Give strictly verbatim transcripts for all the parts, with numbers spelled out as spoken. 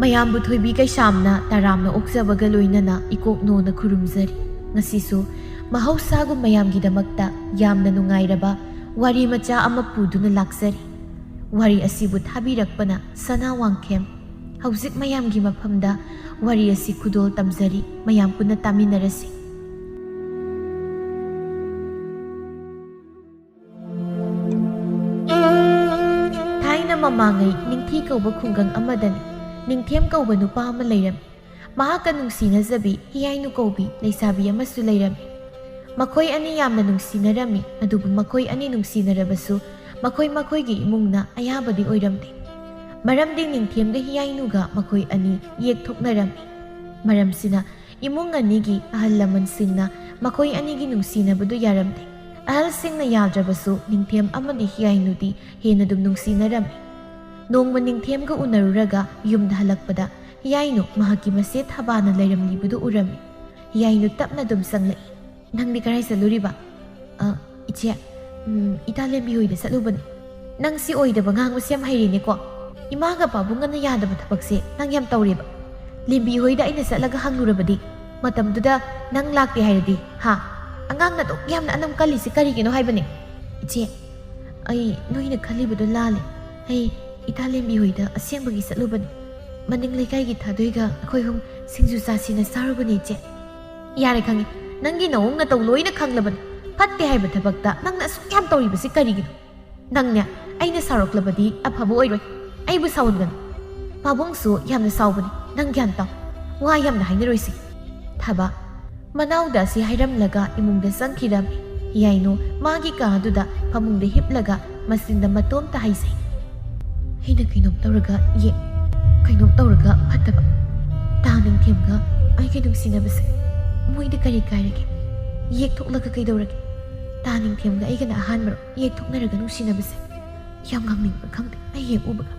ꯃꯌꯥꯝꯕꯨ ꯊꯣꯏꯕꯤ ꯀꯩꯁꯥꯝꯅ ꯇꯔꯥꯝꯅ ꯑꯣꯛꯆꯕꯒ ꯂꯣꯏꯅꯅ ꯏꯀꯣꯛ ꯅꯣꯅ ꯈꯨꯔꯨꯝꯖꯔꯤ꯫ ꯉꯁꯤꯁꯨ ꯃꯍꯧꯁꯥꯒꯨꯝ ꯃꯌꯥꯝꯒꯤꯗꯃꯛꯇ ꯌꯥꯝꯅ ꯅꯨꯡꯉꯥꯏꯔꯕ ꯋꯥꯔꯤ ꯃꯆꯥ ꯑꯃ ꯄꯨꯗꯨꯅ ꯂꯥꯛꯆꯔꯤ꯫ ꯋꯥꯔꯤ ꯑꯁꯤꯕꯨ ꯊꯥꯕꯤꯔꯛꯄꯅ ꯁꯅꯥ ꯋꯥꯡꯈꯦꯝ꯫ ꯍꯧꯖꯤꯛ ꯃꯌꯥꯝꯒꯤ ꯃꯐꯝꯗ ꯋꯥꯔꯤ ꯑꯁꯤ ꯈꯨꯗꯣꯜ ꯇꯝꯖꯔꯤ, ꯃꯌꯥꯝ ꯄꯨꯟꯅ ꯇꯥꯃꯤꯟꯅꯔꯁꯤ꯫ ꯊꯥꯏꯅ ꯃꯃꯥꯡꯉꯩ ꯅꯤꯡꯊꯤ ꯀꯧꯕ ꯈꯨꯡꯒꯪ ꯑꯃꯗꯅꯤ ꯅꯤꯡꯊꯦꯝ ꯀꯧꯕ ꯅꯨꯄꯥ ꯑꯃ ꯂꯩꯔꯝꯃꯤ꯫ ꯃꯍꯥꯛꯀ ꯅꯨꯡꯁꯤꯅꯖꯕꯤ ꯍꯤꯌꯥꯏꯅꯨ ꯀꯧꯕꯤ ꯂꯩꯁꯥꯕꯤ ꯑꯃꯁꯨ ꯂꯩꯔꯝꯃꯤ꯫ ꯃꯈꯣꯏ ꯑꯅꯤ ꯌꯥꯝꯅ ꯅꯨꯡꯁꯤꯅꯔꯝꯃꯤ, ꯑꯗꯨꯕꯨ ꯃꯈꯣꯏ ꯑꯅꯤ ꯅꯨꯡꯁꯤꯅꯔꯕꯁꯨ ꯃꯈꯣꯏ ꯃꯈꯣꯏꯒꯤ ꯏꯃꯨꯡꯅ ꯑꯌꯥꯕꯗꯤ ꯑꯣꯏꯔꯝꯗꯦ꯫ ꯃꯔꯝꯗꯤ ꯅꯤꯡꯊꯦꯝꯒ ꯍꯤꯌꯥꯏꯅꯨꯒ ꯃꯈꯣꯏ ꯑꯅꯤ ꯌꯦꯛ ꯊꯣꯛꯅꯔꯝꯃꯤ꯫ ꯃꯔꯝꯁꯤꯅ ꯏꯃꯨꯡ ꯑꯅꯤꯒꯤ ꯑꯍꯜ ꯂꯃꯟꯁꯤꯡꯅ ꯃꯈꯣꯏ ꯑꯅꯤꯒꯤ ꯅꯨꯡꯁꯤꯅꯕꯗꯨ ꯌꯥꯔꯝꯗꯦ꯫ ꯑꯍꯜꯁꯤꯡꯅ ꯌꯥꯗ꯭ꯔꯕꯁꯨ ꯅꯤꯡꯊꯦꯝ ꯑꯃꯗꯤ ꯍꯤꯌꯥꯏꯅꯨꯗꯤ ꯍꯦꯟꯅ ꯑꯗꯨꯝ ꯅꯨꯡꯁꯤꯅꯔꯝꯃꯤ꯫ ꯅꯣꯡꯃ ꯅꯤꯡꯊꯦꯝꯒ ꯎꯅꯔꯨꯔꯒ ꯌꯨꯝꯗ ꯍꯜꯂꯛꯄꯗ ꯍꯤꯌꯥꯏꯅꯨ ꯃꯍꯥꯛꯀꯤ ꯃꯆꯦ ꯊꯕꯥꯅ ꯂꯩꯔꯝꯂꯤꯕꯗꯨ ꯎꯔꯝꯃꯤ꯫ ꯍꯤꯌꯥꯏꯅꯨ ꯇꯞꯅ ꯑꯗꯨꯝ ꯆꯪꯂꯛꯏ꯫ "ꯅꯪꯗꯤ ꯀꯔꯥꯏ ꯆꯠꯂꯨꯔꯤꯕ?" "ꯑ, ꯏꯆꯦ, ꯎꯝ, ꯏꯇꯥ ꯂꯦꯝꯕꯤ ꯍꯣꯏꯗ ꯆꯠꯂꯨꯕꯅꯤ꯫" "ꯅꯪ ꯁꯤ ꯑꯣꯏꯗꯕ ꯉꯥꯡꯕꯁꯦ ꯌꯥꯝ ꯍꯩꯔꯦꯅꯦꯀꯣ꯫ ꯏꯃꯥꯒ ꯄꯥꯕꯨꯡꯒꯅ ꯌꯥꯗꯕ ꯊꯕꯛꯁꯦ ꯅꯪ ꯌꯥꯝ ꯇꯧꯔꯦꯕ꯫ ꯂꯦꯝꯕꯤ ꯍꯣꯏꯗ ꯑꯩꯅ ꯆꯠꯂꯒ ꯍꯪꯂꯨꯔꯕꯗꯤ, ꯃꯇꯝꯗꯨꯗ ꯅꯪ ꯂꯥꯛꯇꯦ ꯍꯥꯏꯔꯗꯤ, ꯍꯥ? ꯑꯉꯥꯡꯅ ꯑꯗꯨꯛ ꯌꯥꯝꯅ ꯑꯅꯝ ꯀꯜꯂꯤꯁꯦ ꯀꯔꯤꯒꯤꯅꯣ ꯍꯥꯏꯕꯅꯦ?" "ꯏꯆꯦ, ꯑꯩ ꯅꯣꯏꯅ ꯈꯜꯂꯤꯕꯗꯣ ꯂꯥꯜꯂꯦ꯫ ꯑꯩ ꯏꯇꯥ ꯂꯦꯝꯕꯤ ꯍꯣꯏꯗ ꯑꯁꯦꯡꯕꯒꯤ ꯆꯠꯂꯨꯕꯅꯤ꯫ ꯃꯅꯤꯡ ꯂꯩꯀꯥꯏꯒꯤ ꯊꯥꯗꯣꯏꯒ ꯑꯩꯈꯣꯏ ꯑꯍꯨꯝ ꯁꯤꯡꯖꯨ ꯆꯥꯁꯤꯅ ꯆꯥꯔꯨꯕꯅꯤ, ꯏꯆꯦ꯫" "ꯌꯥꯔꯦ, ꯈꯪꯉꯦ꯫ ꯅꯪꯒꯤ ꯅꯑꯣꯡ ꯅꯇꯧ ꯂꯣꯏꯅ ꯈꯪꯂꯕꯅꯤ꯫ ꯐꯠꯇꯦ ꯍꯥꯏꯕ ꯊꯕꯛꯇ ꯅꯪꯅ ꯑꯁꯨꯛ ꯌꯥꯝ ꯇꯧꯔꯤꯕꯁꯤ ꯀꯔꯤꯒꯤꯅꯣ? ꯅꯪꯅꯦ, ꯑꯩꯅ ꯁꯥꯎꯔꯛꯂꯕꯗꯤ ꯑꯐꯕ ꯑꯣꯏꯔꯣꯏ꯫ ꯑꯩꯕꯨ ꯁꯥꯎꯍꯟꯒꯅꯨ꯫ ꯄꯥꯕꯨꯡꯁꯨ ꯌꯥꯝꯅ ꯁꯥꯎꯕꯅꯤ꯫ ꯅꯪ ꯒ꯭ꯌꯥꯟ ꯇꯥꯎ꯫ ꯋꯥ ꯌꯥꯝꯅ ꯍꯥꯏꯅꯔꯣꯏꯁꯤ꯫" ꯊꯕ ꯃꯅꯥꯎꯗ ꯑꯁꯤ ꯍꯥꯏꯔꯝꯂꯒ ꯏꯃꯨꯡꯗ ꯆꯪꯈꯤꯔꯝꯃꯤ꯫ ꯍꯤꯌꯥꯏꯅꯨ ꯃꯥꯒꯤ ꯀꯥ ꯑꯗꯨꯗ ꯐꯃꯨꯡꯗ ꯍꯤꯞꯂꯒ ꯃꯆꯤꯟꯗ ꯃꯇꯣꯝꯇ ꯍꯥꯏꯖꯩ꯫ "ꯑꯩꯅ ꯀꯩꯅꯣꯝ ꯇꯧꯔꯒ ꯌꯦ-, ꯀꯩꯅꯣꯝ ꯇꯧꯔꯒ ꯐꯠꯇꯕ꯫ ꯇꯥ ꯅꯤꯡꯊꯦꯝꯒ ꯑꯩꯒ ꯅꯨꯡꯁꯤꯅꯕꯁꯦ ꯃꯣꯏꯗ ꯀꯔꯤ ꯀꯥꯏꯔꯒꯦ? ꯌꯦꯛ ꯊꯣꯛꯂꯒ ꯀꯩꯗꯧꯔꯒꯦ? ꯇꯥ ꯅꯤꯡꯊꯦꯝꯒ ꯑꯩꯒꯅ ꯑꯍꯥꯟꯕꯔꯣ ꯌꯦꯛ ꯊꯣꯛꯅꯔꯒ ꯅꯨꯡꯁꯤꯅꯕꯁꯦ? ꯌꯥꯝ ꯉꯥꯡꯅꯤꯡꯕ꯭ꯔꯥ ꯈꯪꯗꯦ ꯑꯩ ꯍꯦꯛ ꯎꯕꯒ꯫"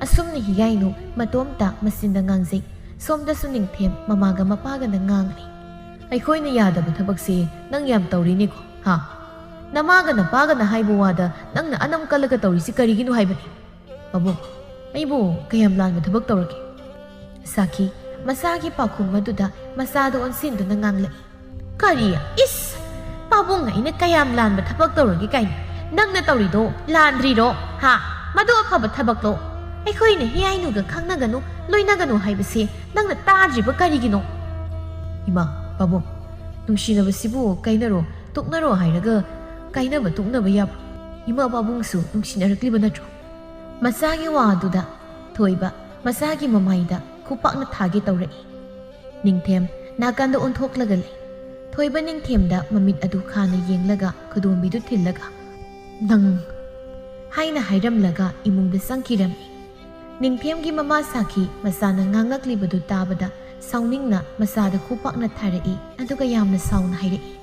ꯑꯁꯨꯝꯅ ꯍꯤꯌꯥꯏꯅꯨ ꯃꯇꯣꯝꯇ ꯃꯆꯤꯟꯗ ꯉꯥꯡꯖꯩ꯫ ꯁꯣꯝꯗꯁꯨ ꯅꯤꯡꯊꯦꯝ ꯃꯃꯥꯒ ꯃꯄꯥꯒꯅ ꯉꯥꯡꯂꯤ꯫ ꯑꯩꯈꯣꯏꯅ ꯌꯥꯗꯕ ꯊꯕꯛꯁꯦ ꯅꯪ ꯌꯥꯝ ꯇꯧꯔꯤꯅꯦꯀꯣ, ꯍꯥ? ꯅꯃꯥꯒ ꯅꯄꯥꯒꯅ ꯍꯥꯏꯕ ꯋꯥꯗ ꯅꯪꯅ ꯑꯅꯝ ꯀꯜꯂꯒ ꯇꯧꯔꯤꯁꯤ ꯀꯔꯤꯒꯤꯅꯣ ꯍꯥꯏꯕꯅꯤ? ꯄꯥꯕꯨꯡ, ꯑꯩꯕꯨ ꯀꯌꯥꯝ ꯂꯥꯟꯕ ꯊꯕꯛ ꯇꯧꯔꯒꯦ? ꯁꯥꯈꯤ, ꯃꯆꯥꯒꯤ ꯄꯥꯎꯈꯨꯝ ꯑꯗꯨꯗ ꯃꯆꯥꯗ ꯑꯣꯟꯁꯤꯟꯗꯨꯅ ꯉꯥꯡꯂꯛꯏ꯫ ꯀꯔꯤ? ꯏꯁ! ꯄꯥꯕꯨꯡ, ꯑꯩꯅ ꯀꯌꯥꯝ ꯂꯥꯟꯕ ꯊꯕꯛ ꯇꯧꯔꯒꯦ ꯀꯥꯏꯅ? ꯅꯪꯅ ꯇꯧꯔꯤꯗꯣ ꯂꯥꯟꯗ꯭ꯔꯤꯔꯣ? ꯍꯥ? ꯃꯗꯨ ꯑꯐꯕ ꯊꯕꯛꯂꯣ? ꯑꯩꯈꯣꯏꯅ ꯍꯤꯌꯥꯏꯅꯨꯒ ꯈꯪꯅꯒꯅꯨ, ꯂꯣꯏꯅꯒꯅꯨ ꯍꯥꯏꯕꯁꯤ ꯅꯪꯅ ꯇꯥꯗ꯭ꯔꯤꯕ ꯀꯔꯤꯒꯤꯅꯣ? ꯏꯃꯥ, ꯄꯥꯕꯨꯡ, ꯅꯨꯡꯁꯤꯅꯕꯁꯤꯕꯨ ꯀꯥꯏꯅꯔꯣ, ꯇꯣꯛꯅꯔꯣ ꯍꯥꯏꯔꯒ ꯀꯥꯏꯅꯕ ꯇꯣꯛꯅꯕ ꯌꯥꯕ꯭ꯔꯣ? ꯏꯃꯥ ꯄꯥꯕꯨꯡꯁꯨ ꯅꯨꯡꯁꯤꯅꯔꯛꯂꯤꯕ ꯅꯠꯇ꯭ꯔꯣ? ꯃꯆꯥꯒꯤ ꯋꯥ ꯑꯗꯨꯗ ꯊꯣꯏꯕ ꯃꯆꯥꯒꯤ ꯃꯃꯥꯏꯗ ꯈꯨꯄꯥꯛꯅ ꯊꯥꯒꯦ ꯇꯧꯔꯛꯏ꯫ ꯅꯤꯡꯊꯦꯝ ꯅꯥꯀꯟꯗ ꯑꯣꯟꯊꯣꯛꯂꯒ ꯂꯩ꯫ ꯊꯣꯏꯕ ꯅꯤꯡꯊꯦꯝꯗ ꯃꯃꯤꯠ ꯑꯗꯨ ꯈꯥꯅ ꯌꯦꯡꯂꯒ ꯈꯨꯗꯣꯝꯕꯤꯗꯨ ꯊꯤꯜꯂꯒ, "ꯅꯪ" ꯍꯥꯏꯅ ꯍꯥꯏꯔꯝꯂꯒ ꯏꯃꯨꯡꯗ ꯆꯪꯈꯤꯔꯝꯃꯤ꯫ ꯅꯤꯡꯊꯦꯝꯒꯤ ꯃꯃꯥ ꯁꯥꯈꯤ ꯃꯆꯥꯅ ꯉꯥꯡꯂꯛꯂꯤꯕꯗꯨ ꯇꯥꯕꯗ ꯁꯥꯎꯅꯤꯡꯅ ꯃꯆꯥꯗ ꯈꯨꯄꯥꯛꯅ ꯊꯥꯔꯛꯏ, ꯑꯗꯨꯒ ꯌꯥꯝꯅ ꯁꯥꯎꯅ ꯍꯥꯏꯔꯛꯏ,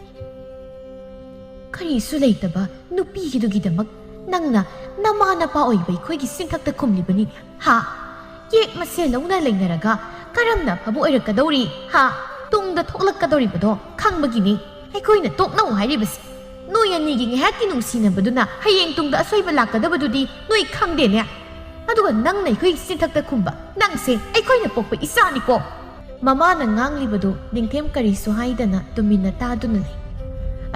"ꯀꯔꯤꯁꯨ ꯂꯩꯇꯕ ꯅꯨꯄꯤꯒꯤꯗꯨꯒꯤꯗꯃꯛ ꯅꯪꯅ ꯅꯃꯥ ꯅꯄꯥ ꯑꯣꯏꯕ ꯑꯩꯈꯣꯏꯒꯤ ꯆꯤꯟꯊꯛꯇ ꯈꯨꯝꯂꯤꯕꯅꯤ, ꯍꯥ? ꯌꯦꯛ ꯃꯁꯦꯜ ꯂꯧꯅ ꯂꯩꯅꯔꯒ ꯀꯔꯝꯅ ꯑꯐꯕ ꯑꯣꯏꯔꯛꯀꯗꯧꯔꯤ, ꯍꯥ? ꯇꯨꯡꯗ ꯊꯣꯛꯂꯛꯀꯗꯧꯔꯤꯕꯗꯣ ꯈꯪꯕꯒꯤꯅꯤ ꯑꯩꯈꯣꯏꯅ ꯇꯣꯛꯅꯧ ꯍꯥꯏꯔꯤꯕꯁꯦ꯫ ꯅꯣꯏ ꯑꯅꯤꯒꯤ ꯉꯥꯏꯍꯥꯛꯀꯤ ꯅꯨꯡꯁꯤꯅꯕꯗꯨꯅ ꯍꯌꯦꯡ ꯇꯨꯡꯗ ꯑꯁꯣꯏꯕ ꯂꯥꯛꯀꯗꯕꯗꯨꯗꯤ ꯅꯣꯏ ꯈꯪꯗꯦꯅꯦ꯫ ꯑꯗꯨꯒ ꯅꯪꯅ ꯑꯩꯈꯣꯏꯒꯤ ꯆꯤꯟꯊꯛꯇ ꯈꯨꯝꯕ, ꯅꯪꯁꯦ ꯑꯩꯈꯣꯏꯅ ꯄꯣꯛꯄ ꯏꯆꯥꯅꯤꯀꯣ"꯫ ꯃꯃꯥꯅ ꯉꯥꯡꯂꯤꯕꯗꯨ ꯅꯤꯡꯊꯦꯝ ꯀꯔꯤꯁꯨ ꯍꯥꯏꯗꯅ ꯇꯨꯃꯤꯟꯅ ꯇꯥꯗꯨꯅ ꯂꯩ꯫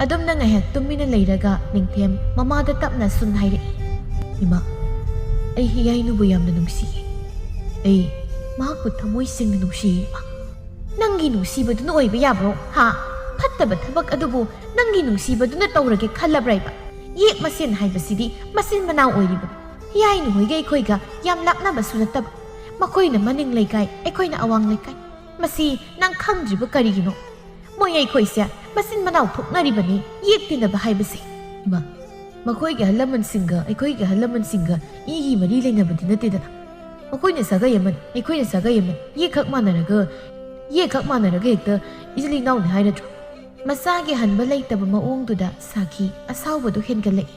ꯑꯗꯨꯝꯅ ꯉꯥꯏꯍꯥꯛ ꯇꯨꯃꯤꯟꯅ ꯂꯩꯔꯒ ꯅꯤꯡꯊꯦꯝ ꯃꯃꯥꯗ ꯇꯞꯅ ꯁꯨꯝ ꯍꯥꯏꯔꯛꯏ, "ꯏꯃꯥ, ꯑꯩ ꯍꯤꯌꯥꯏꯅꯨꯕꯨ ꯌꯥꯝꯅ ꯅꯨꯡꯁꯤꯌꯦ꯫ ꯑꯩ ꯃꯍꯥꯛꯄꯨ ꯊꯃꯣꯏ ꯁꯦꯡꯅ ꯅꯨꯡꯁꯤꯌꯦ, ꯏꯃꯥ"꯫ "ꯅꯪꯒꯤ ꯅꯨꯡꯁꯤꯕꯗꯨꯅ ꯑꯣꯏꯕ ꯌꯥꯕ꯭ꯔꯣ, ꯍꯥ? ꯐꯠꯇꯕ ꯊꯕꯛ ꯑꯗꯨꯕꯨ ꯅꯪꯒꯤ ꯅꯨꯡꯁꯤꯕꯗꯨꯅ ꯇꯧꯔꯒꯦ ꯈꯜꯂꯕ꯭ꯔꯥ ꯏꯕ? ꯌꯦꯛ ꯃꯁꯦꯟ ꯍꯥꯏꯕꯁꯤꯗꯤ ꯃꯆꯤꯟ ꯃꯅꯥꯎ ꯑꯣꯏꯔꯤꯕꯅꯤ꯫ ꯍꯤꯌꯥꯏꯅꯨ ꯍꯣꯏꯒ ꯑꯩꯈꯣꯏꯒ ꯌꯥꯝ ꯂꯥꯞꯅꯕꯁꯨ ꯅꯠꯇꯕ꯫ ꯃꯈꯣꯏꯅ ꯃꯅꯤꯡ ꯂꯩꯀꯥꯏ, ꯑꯩꯈꯣꯏꯅ ꯑꯋꯥꯡ ꯂꯩꯀꯥꯏ꯫ ꯃꯁꯤ ꯅꯪ ꯈꯪꯗ꯭ꯔꯤꯕ ꯀꯔꯤꯒꯤꯅꯣ? ꯃꯣꯏ ꯑꯩꯈꯣꯏꯁꯦ ꯃꯆꯤꯟ ꯃꯅꯥꯎ ꯊꯣꯛꯅꯔꯤꯕꯅꯤ, ꯌꯦꯛ ꯇꯤꯟꯅꯕ ꯍꯥꯏꯕꯁꯦ"꯫ ꯏꯃꯥ, ꯃꯈꯣꯏꯒꯤ ꯑꯍꯜ ꯂꯃꯟꯁꯤꯡꯒ ꯑꯩꯈꯣꯏꯒꯤ ꯑꯍꯜ ꯂꯃꯟꯁꯤꯡꯒ ꯏꯒꯤ ꯃꯔꯤ ꯂꯩꯅꯕꯗꯤ ꯅꯠꯇꯦꯗꯅ꯫ ꯃꯈꯣꯏꯅ ꯁꯥꯒꯩ ꯑꯃꯅꯤ, ꯑꯩꯈꯣꯏꯅ ꯁꯥꯒꯩ ꯑꯃꯅꯤ꯫ ꯌꯦꯛꯈꯛ ꯃꯥꯟꯅꯔꯒ, ꯌꯦꯛꯈꯛ ꯃꯥꯟꯅꯔꯒ ꯍꯦꯛꯇ ꯏꯆꯤꯜ ꯏꯅꯥꯎꯅꯤ ꯍꯥꯏꯔꯗ꯭ꯔꯣ? ꯃꯆꯥꯒꯤ ꯍꯟꯕ ꯂꯩꯇꯕ ꯃꯑꯣꯡꯗꯨꯗ ꯁꯥꯈꯤ ꯑꯁꯥꯎꯕꯗꯨ ꯍꯦꯟꯒꯠꯂꯛꯏ꯫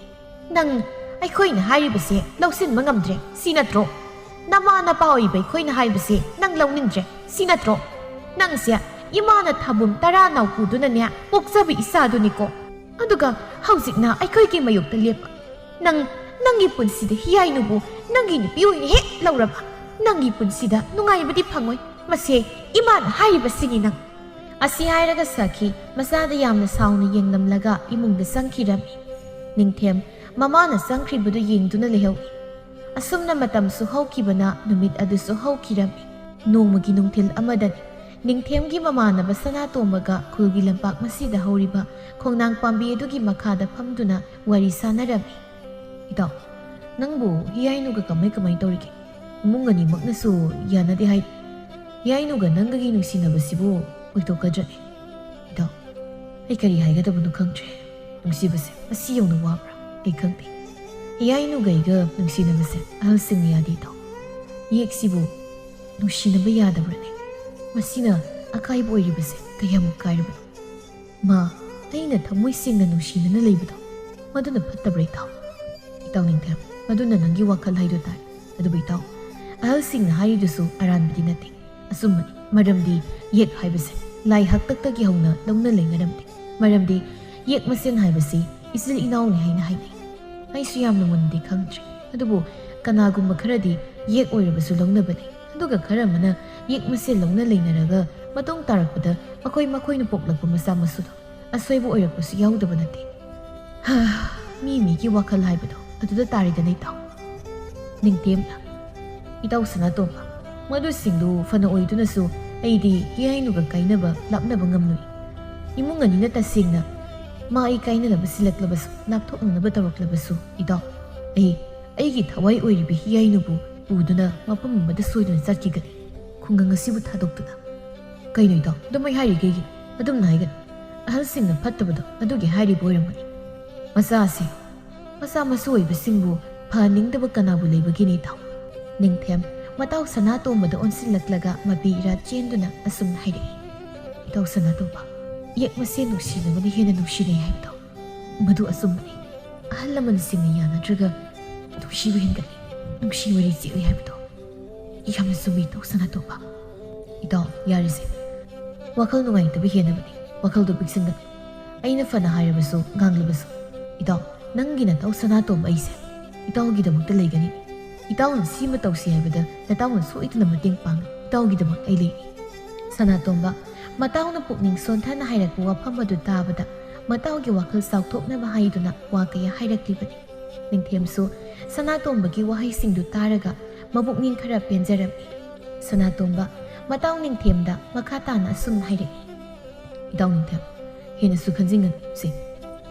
"ꯅꯪ ꯑꯩꯈꯣꯏꯅ ꯍꯥꯏꯔꯤꯕꯁꯦ ꯂꯧꯁꯤꯟꯕ ꯉꯝꯗ꯭ꯔꯦ, ꯁꯤ ꯅꯠꯇ꯭ꯔꯣ? ꯅꯃꯥ ꯅꯄꯥ ꯑꯣꯏꯕ ꯑꯩꯈꯣꯏꯅ ꯍꯥꯏꯕꯁꯦ ꯅꯪ ꯂꯧꯅꯤꯡꯗ꯭ꯔꯦ, ꯁꯤ ꯅꯠꯇ꯭ꯔꯣ? ꯅꯪꯁꯦ ꯏꯃꯥꯅ ꯊꯥꯕꯨꯝ ꯇꯔꯥ ꯅꯥꯎꯄꯨꯗꯨꯅꯅꯦ ꯄꯣꯛꯆꯕ ꯏꯆꯥꯗꯨꯅꯤꯀꯣ꯫ ꯑꯗꯨꯒ ꯍꯧꯖꯤꯛꯅ ꯑꯩꯈꯣꯏꯒꯤ ꯃꯥꯌꯣꯛꯇ ꯂꯦꯞꯄ꯫ ꯅꯪ, ꯅꯪꯒꯤ ꯄꯨꯟꯁꯤꯗ ꯍꯤꯌꯥꯏꯅꯨꯕꯨ ꯅꯪꯒꯤ ꯅꯨꯄꯤ ꯑꯣꯏꯅ ꯍꯦꯛ ꯂꯧꯔꯕ, ꯅꯪꯒꯤ ꯄꯨꯟꯁꯤꯗ ꯅꯨꯡꯉꯥꯏꯕꯗꯤ ꯐꯪꯉꯣꯏ꯫ ꯃꯁꯦ ꯏꯃꯥꯅ ꯍꯥꯏꯔꯤꯕꯁꯤꯅꯤ ꯅꯪ꯫ ꯑꯁꯤ ꯍꯥꯏꯔꯒ ꯁꯈꯤ ꯃꯆꯥꯗ ꯌꯥꯝꯅ ꯁꯥꯎꯅ ꯌꯦꯡꯂꯝꯂꯒ ꯏꯃꯨꯡꯗ ꯆꯪꯈꯤꯔꯝꯃꯤ꯫ ꯅꯤꯡꯊꯦꯝ ꯃꯃꯥꯅ ꯆꯪꯈ꯭ꯔꯤꯕꯗꯨ ꯌꯦꯡꯗꯨꯅ ꯂꯩꯍꯧꯏ꯫ ꯑꯁꯨꯝꯅ ꯃꯇꯝꯁꯨ ꯍꯧꯈꯤꯕꯅ ꯅꯨꯃꯤꯠ ꯑꯗꯨꯁꯨ ꯍꯧꯈꯤꯔꯝꯃꯤ꯫ ꯅꯣꯡꯃꯒꯤ ꯅꯨꯡꯊꯤꯜ ꯑꯃꯗꯅꯤ ꯅꯤꯡꯊꯦꯝꯒꯤ ꯃꯃꯥꯟꯅꯕ ꯁꯅꯥꯇꯣꯝꯕꯒ ꯈꯨꯜꯒꯤ ꯂꯝꯄꯥꯛ ꯃꯁꯤꯗ ꯍꯧꯔꯤꯕ ꯈꯣꯡꯅꯥꯡ ꯄꯥꯝꯕꯤ ꯑꯗꯨꯒꯤ ꯃꯈꯥꯗ ꯐꯝꯗꯨꯅ ꯋꯥꯔꯤ ꯁꯥꯟꯅꯔꯝꯃꯤ꯫ "ꯏꯇꯥꯎ, ꯅꯪꯕꯨ ꯍꯤꯌꯥꯏꯅꯨꯒ ꯀꯃꯥꯏ ꯀꯃꯥꯏ ꯇꯧꯔꯤꯒꯦ? ꯏꯃꯨꯡ ꯑꯅꯤꯃꯛꯅꯁꯨ ꯌꯥꯅꯗꯦ ꯍꯥꯏ꯫ ꯍꯤꯌꯥꯏꯅꯨꯒ ꯅꯪꯒꯒꯤ ꯅꯨꯡꯁꯤꯅꯕꯁꯤꯕꯨ ꯑꯣꯏꯊꯣꯛꯀꯗ꯭ꯔꯅꯦ? ꯏꯇꯥꯎ, ꯑꯩ ꯀꯔꯤ ꯍꯥꯏꯒꯗꯕꯅꯣ ꯈꯪꯗ꯭ꯔꯦ꯫ ꯅꯨꯡꯁꯤꯕꯁꯦ ꯃꯁꯤ ꯌꯧꯅ ꯋꯥꯕ꯭ꯔꯥ? ꯑꯩ ꯈꯪꯗꯦ꯫ ꯍꯤꯌꯥꯏꯅꯨꯒ ꯑꯩꯒ ꯅꯨꯡꯁꯤꯅꯕꯁꯦ ꯑꯍꯜꯁꯤꯡꯅ ꯌꯥꯗꯦ, ꯏꯇꯥꯎ꯫ ꯌꯦꯛꯁꯤꯕꯨ ꯅꯨꯡꯁꯤꯅꯕ ꯌꯥꯗꯕ꯭ꯔꯅꯦ? ꯃꯁꯤꯅ ꯑꯀꯥꯏꯕ ꯑꯣꯏꯔꯤꯕꯁꯦ ꯀꯌꯥꯃꯨꯛ ꯀꯥꯏꯔꯕꯅꯣ? ꯃꯥ, ꯑꯩꯅ ꯊꯃꯣꯏ ꯁꯦꯡꯅ ꯅꯨꯡꯁꯤꯅꯅ ꯂꯩꯕꯗꯣ, ꯃꯗꯨꯅ ꯐꯠꯇꯕ꯭ꯔꯥ, ꯏꯇꯥꯎ?" "ꯏꯇꯥꯎ ꯅꯤꯡꯊꯦꯝ, ꯃꯗꯨꯅ ꯅꯪꯒꯤ ꯋꯥꯈꯜ ꯍꯥꯏꯗꯨ ꯇꯥꯏ꯫ ꯑꯗꯨꯕꯨ ꯏꯇꯥꯎ, ꯑꯍꯜꯁꯤꯡꯅ ꯍꯥꯏꯔꯤꯗꯨꯁꯨ ꯑꯔꯥꯟꯕꯗꯤ ꯅꯠꯇꯦ꯫ ꯑꯆꯨꯝꯕꯅꯤ꯫ ꯃꯔꯝꯗꯤ ꯌꯦꯛ ꯍꯥꯏꯕꯁꯦ ꯂꯥꯏ ꯍꯥꯛꯇꯛꯇꯒꯤ ꯍꯧꯅ ꯂꯧꯅ ꯂꯩꯅꯔꯝꯗꯦ꯫ ꯃꯔꯝꯗꯤ ꯌꯦꯛ ꯃꯁꯦꯟ ꯍꯥꯏꯕꯁꯤ ꯏꯆꯤꯜ ꯏꯅꯥꯎꯅꯤ ꯍꯥꯏꯅ ꯍꯥꯏꯅꯩ꯫ ꯑꯩꯁꯨ ꯌꯥꯝꯅ ꯃꯨꯟꯅꯗꯤ ꯈꯪꯗ꯭ꯔꯦ꯫ ꯑꯗꯨꯕꯨ ꯀꯅꯥꯒꯨꯝꯕ ꯈꯔꯗꯤ ꯌꯦꯛ ꯑꯣꯏꯔꯕꯁꯨ ꯂꯧꯅꯕꯅꯤ꯫ ꯑꯗꯨꯒ ꯈꯔ ꯑꯃꯅ ꯌꯦꯛ ꯃꯁꯦꯟ ꯂꯧꯅ ꯂꯩꯅꯔꯒ ꯃꯇꯨꯡ ꯇꯥꯔꯛꯄꯗ ꯃꯈꯣꯏ ꯃꯈꯣꯏꯅ ꯄꯣꯛꯂꯛꯄ ꯃꯆꯥ ꯃꯁꯨꯗꯣ ꯑꯁꯣꯏꯕ ꯑꯣꯏꯔꯛꯄꯁꯨ ꯌꯥꯎꯗꯕ ꯅꯠꯇꯦ꯫ ꯍꯥ, ꯃꯤ ꯃꯤꯒꯤ ꯋꯥꯈꯜ ꯍꯥꯏꯕꯗꯣ ꯑꯗꯨꯗ ꯇꯥꯔꯦꯗꯅ, ꯏꯇꯥꯎ꯫ ꯅꯤꯡꯊꯦꯝꯅ, "ꯏꯇꯥꯎ ꯁꯅꯥꯇꯣꯝꯕ, ꯃꯗꯨꯁꯤꯡꯗꯨ ꯐꯅ ꯑꯣꯏꯗꯨꯅꯁꯨ ꯑꯩꯗꯤ ꯍꯤꯌꯥꯏꯅꯨꯒ ꯀꯥꯏꯅꯕ ꯂꯥꯞꯅꯕ ꯉꯝꯂꯣꯏ꯫ ꯏꯃꯨꯡ ꯑꯅꯤꯅ ꯇꯁꯦꯡꯅ ꯃꯥ ꯑꯩ ꯀꯥꯏꯅꯅꯕ ꯁꯤꯜꯂꯛꯂꯕꯁꯨ, ꯂꯥꯞꯊꯣꯛꯅꯅꯕ ꯇꯧꯔꯛꯂꯕꯁꯨ, ꯏꯇꯥꯎ, ꯑꯩ ꯑꯩꯒꯤ ꯊꯋꯥꯏ ꯑꯣꯏꯔꯤꯕ ꯍꯤꯌꯥꯏꯅꯨꯕꯨ ꯄꯨꯗꯨꯅ ꯃꯐꯝ ꯑꯃꯗ ꯁꯣꯏꯗꯅ ꯆꯠꯈꯤꯒꯅꯤ, ꯈꯨꯡꯒꯪ ꯑꯁꯤꯕꯨ ꯊꯥꯗꯣꯛꯇꯨꯅ꯫" "ꯀꯩꯅꯣ ꯏꯇꯥꯎ, ꯑꯗꯨꯃꯥꯏ ꯍꯥꯏꯔꯤ ꯀꯩꯒꯤ? ꯑꯗꯨꯝꯅ ꯍꯥꯏꯒꯅꯨ꯫ ꯑꯍꯜꯁꯤꯡꯅ ꯐꯠꯇꯕꯗꯣ ꯑꯗꯨꯒꯤ ꯍꯥꯏꯔꯤꯕ ꯑꯣꯏꯔꯝꯒꯅꯤ꯫ ꯃꯆꯥꯁꯦ, ꯃꯆꯥ ꯃꯁꯨ ꯑꯣꯏꯕꯁꯤꯡꯕꯨ ꯐꯍꯟꯅꯤꯡꯗꯕ ꯀꯅꯥꯕꯨ ꯂꯩꯕꯒꯦꯅꯦ, ꯏꯇꯥꯎ?" ꯅꯤꯡꯊꯦꯝ ꯃꯇꯥꯎ ꯁꯅꯥꯇꯣꯝꯕꯗ ꯑꯣꯟꯁꯤꯜꯂꯛꯂꯒ ꯃꯄꯤ ꯏꯔꯥ ꯆꯦꯟꯗꯨꯅ ꯑꯁꯨꯝꯅ ꯍꯥꯏꯔꯛꯏ꯫ "ꯏꯇꯥꯎ ꯁꯅꯥꯇꯣꯝꯕ, ꯌꯦꯛ ꯃꯁꯦꯟ ꯅꯨꯡꯁꯤꯅꯕꯅ ꯍꯦꯟꯅ ꯅꯨꯡꯁꯤꯅꯩ ꯍꯥꯏꯕꯗꯣ ꯃꯗꯨ ꯑꯆꯨꯝꯕꯅꯤ꯫ ꯑꯍꯜ ꯂꯃꯟꯁꯤꯡꯅ ꯌꯥꯅꯗ꯭ꯔꯒ ꯅꯨꯡꯁꯤꯕ ꯍꯦꯟꯒꯠꯂꯤ, ꯅꯨꯡꯁꯤ ꯃꯔꯤ ꯆꯦꯠꯂꯤ ꯍꯥꯏꯕꯗꯣ ꯌꯥꯝꯅ ꯆꯨꯝꯃꯤ, ꯏꯇꯥꯎ ꯁꯅꯥꯇꯣꯝꯕ꯫ ꯏꯇꯥꯎ, ꯌꯥꯔꯦꯁꯦ, ꯋꯥꯈꯜ ꯅꯨꯡꯉꯥꯏꯇꯕ ꯍꯦꯟꯅꯕꯅꯤ꯫ ꯋꯥꯈꯜꯗꯨ ꯄꯤꯛꯁꯤꯟꯒꯅꯨ꯫ ꯑꯩꯅ ꯐꯅ ꯍꯥꯏꯔꯕꯁꯨ, ꯉꯥꯡꯂꯕꯁꯨ, ꯏꯇꯥꯎ, ꯅꯪꯒꯤ ꯅꯇꯥꯎ ꯁꯅꯥꯇꯣꯝꯕ ꯑꯩꯁꯦ ꯏꯇꯥꯎꯒꯤꯗꯃꯛꯇ ꯂꯩꯒꯅꯤ꯫ ꯏꯇꯥꯎꯅ ꯁꯤꯃ ꯇꯧꯁꯤ ꯍꯥꯏꯕꯗ ꯅꯇꯥꯎꯅ ꯁꯣꯏꯗꯅ ꯃꯇꯦꯡ ꯄꯥꯡꯒꯅꯤ꯫ ꯏꯇꯥꯎꯒꯤꯗꯃꯛ ꯑꯩ ꯂꯩ꯫ ꯁꯅꯥꯇꯣꯝꯕ, ꯃꯇꯥꯎꯅ ꯄꯨꯛꯅꯤꯡ ꯁꯣꯟꯊꯅ ꯍꯥꯏꯔꯛꯄ ꯋꯥꯐꯝ ꯑꯗꯨ ꯇꯥꯕꯗ ꯃꯇꯥꯎꯒꯤ ꯋꯥꯈꯜ ꯆꯥꯎꯊꯣꯛꯅꯕ ꯍꯥꯏꯗꯨꯅ ꯋꯥ ꯀꯌꯥ ꯍꯥꯏꯔꯛꯂꯤꯕꯅꯤ꯫ ꯅꯤꯡꯊꯦꯝꯁꯨ ꯁꯅꯥꯇꯣꯝꯕꯒꯤ ꯋꯥꯍꯩꯁꯤꯡꯗꯨ ꯇꯥꯔꯒ ꯃꯄꯨꯛꯅꯤꯡ ꯈꯔ ꯄꯦꯟꯖꯔꯝꯃꯤ꯫ ꯁꯅꯥꯇꯣꯝꯕ, ꯃꯇꯥꯎ ꯅꯤꯡꯊꯦꯝꯗ ꯃꯈꯥ ꯇꯥꯅ ꯑꯁꯨꯝꯅ ꯍꯥꯏꯔꯛꯏ꯫ ꯏꯇꯥꯎ ꯅꯤꯡꯊꯦꯝ, ꯍꯦꯟꯅꯁꯨ ꯈꯟꯖꯤꯟꯒꯅꯨꯁꯦ꯫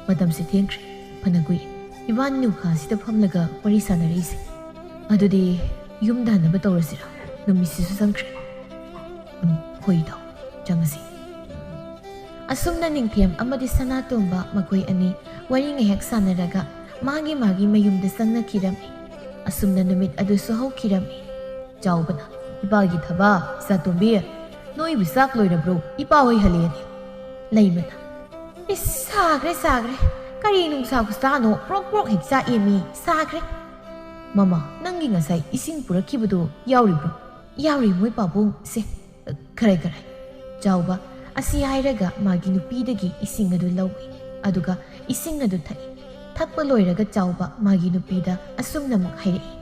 ꯃꯇꯝꯁꯦ ꯊꯦꯡꯈ꯭ꯔꯦ꯫ ꯐꯅ ꯀꯨꯏꯔꯦ ꯏꯕꯥꯅꯤ ꯅꯨꯡꯈꯥꯁꯤꯗ ꯐꯝꯂꯒ ꯋꯥꯔꯤ ꯁꯥꯟꯅꯔꯛꯏꯁꯦ꯫ ꯑꯗꯨꯗꯤ ꯌꯨꯝꯗ ꯍꯟꯅꯕ ꯇꯧꯔꯁꯤꯔꯥ? ꯅꯨꯃꯤꯠꯁꯤꯁꯨ ꯆꯪꯈ꯭ꯔꯦ꯫ ꯎꯝ, ꯍꯣꯏ ꯏꯇꯥꯎ, ꯆꯪꯉꯁꯤ꯫ ꯑꯁꯨꯝꯅ ꯅꯤꯡꯊꯦꯝ ꯑꯃꯗꯤ ꯁꯅꯥꯇꯣꯝꯕ ꯃꯈꯣꯏ ꯑꯅꯤ ꯋꯥꯔꯤ ꯉꯥꯏꯍꯥꯛ ꯁꯥꯟꯅꯔꯒ ꯃꯥꯒꯤ ꯃꯥꯒꯤ ꯃꯌꯨꯝꯗ ꯆꯪꯅꯈꯤꯔꯝꯃꯤ꯫ ꯑꯁꯨꯝꯅ ꯅꯨꯃꯤꯠ ꯑꯗꯨꯁꯨ ꯍꯧꯈꯤꯔꯝꯃꯤ꯫ ꯆꯥꯎꯕꯅ, "ꯏꯄꯥꯒꯤ ꯊꯕꯥ, ꯏꯆꯥꯇꯣꯝꯕꯤ, ꯅꯣꯏꯕꯨ ꯆꯥꯛ ꯂꯣꯏꯔꯕ꯭ꯔꯣ? ꯏꯄꯥ ꯍꯣꯏ ꯍꯜꯂꯛꯑꯦꯅꯦ꯫" ꯂꯩꯃꯅ, "ꯏꯁ, ꯁꯥꯈ꯭ꯔꯦ, ꯁꯥꯈ꯭ꯔꯦ꯫ ꯀꯔꯤ ꯅꯨꯡꯁꯥ ꯈꯨꯁꯥꯅꯣ? ꯄ꯭ꯔꯣꯛ ꯄ꯭ꯔꯣꯛ ꯍꯦꯛ ꯆꯥꯛꯑꯦꯃꯤ꯫ ꯁꯥꯈ꯭ꯔꯦ꯫ ꯃꯃꯥ, ꯅꯪꯒꯤ ꯉꯁꯥꯏ ꯏꯁꯤꯡ ꯄꯨꯔꯛꯈꯤꯕꯗꯨ ꯌꯥꯎꯔꯤꯕ꯭ꯔꯣ?" "ꯌꯥꯎꯔꯤ ꯃꯣꯏ ꯄꯥꯕꯨꯡ ꯁꯦ꯫ ꯈꯔꯥꯏ, ꯈꯔꯥꯏ꯫" ꯆꯥꯎꯕ ꯑꯁꯤ ꯍꯥꯏꯔꯒ ꯃꯥꯒꯤ ꯅꯨꯄꯤꯗꯒꯤ ꯏꯁꯤꯡ ꯑꯗꯨ ꯂꯧꯏ, ꯑꯗꯨꯒ ꯏꯁꯤꯡ ꯑꯗꯨ ꯊꯛꯏ꯫ ꯊꯛꯄ ꯂꯣꯏꯔꯒ ꯆꯥꯎꯕ ꯃꯥꯒꯤ ꯅꯨꯄꯤꯗ ꯑꯁꯨꯝꯅ ꯑꯃꯨꯛ ꯍꯥꯏꯔꯛꯏ,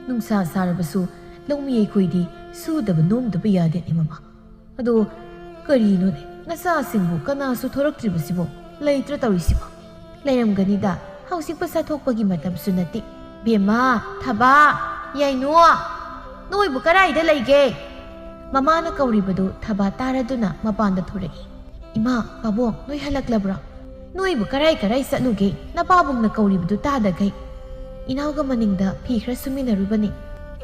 "ꯅꯨꯡꯁꯥ ꯁꯥꯔꯕꯁꯨ ꯂꯧꯃꯤ ꯑꯩꯈꯣꯏꯗꯤ ꯁꯨꯗꯕ ꯅꯣꯝꯗꯕ ꯌꯥꯗꯦꯅꯦ ꯃꯃꯥ꯫ ꯑꯗꯣ ꯀꯔꯤꯅꯣꯅꯦ, ꯅꯆꯥꯁꯤꯡꯕꯨ ꯀꯅꯥꯁꯨ ꯊꯣꯔꯛꯇ꯭ꯔꯤꯕꯁꯤꯕꯣ? ꯂꯩꯇ꯭ꯔ ꯇꯧꯔꯤꯁꯤꯕꯣ?" "ꯂꯩꯔꯝꯒꯅꯤꯗ, ꯍꯧꯖꯤꯛ ꯄꯩꯁꯥ ꯊꯣꯛꯄꯒꯤ ꯃꯇꯝꯁꯨ ꯅꯠꯇꯦ꯫ ꯕꯦꯝꯃ, ꯊꯕꯥ, ꯌꯥꯏꯅꯨ, ꯅꯣꯏꯕꯨ ꯀꯔꯥꯏꯗ ꯂꯩꯒꯦ?" ꯃꯃꯥꯅ ꯀꯧꯔꯤꯕꯗꯨ ꯊꯕꯥ ꯇꯥꯔꯗꯨꯅ ꯃꯄꯥꯟꯗ ꯊꯣꯔꯛꯏ꯫ "ꯏꯃꯥ, ꯄꯥꯕꯨꯡ, ꯅꯣꯏ ꯍꯜꯂꯛꯂꯕ꯭ꯔꯣ? ꯅꯣꯏꯕꯨ ꯀꯔꯥꯏ ꯀꯔꯥꯏ ꯆꯠꯂꯨꯒꯦ? ꯅꯄꯥꯕꯨꯡꯅ ꯀꯧꯔꯤꯕꯗꯨ ꯇꯥꯗꯈꯩ꯫ ꯏꯅꯥꯎꯒ ꯃꯅꯤꯡꯗ ꯐꯤ ꯈꯔ ꯁꯨꯃꯤꯟꯅꯔꯨꯕꯅꯤ,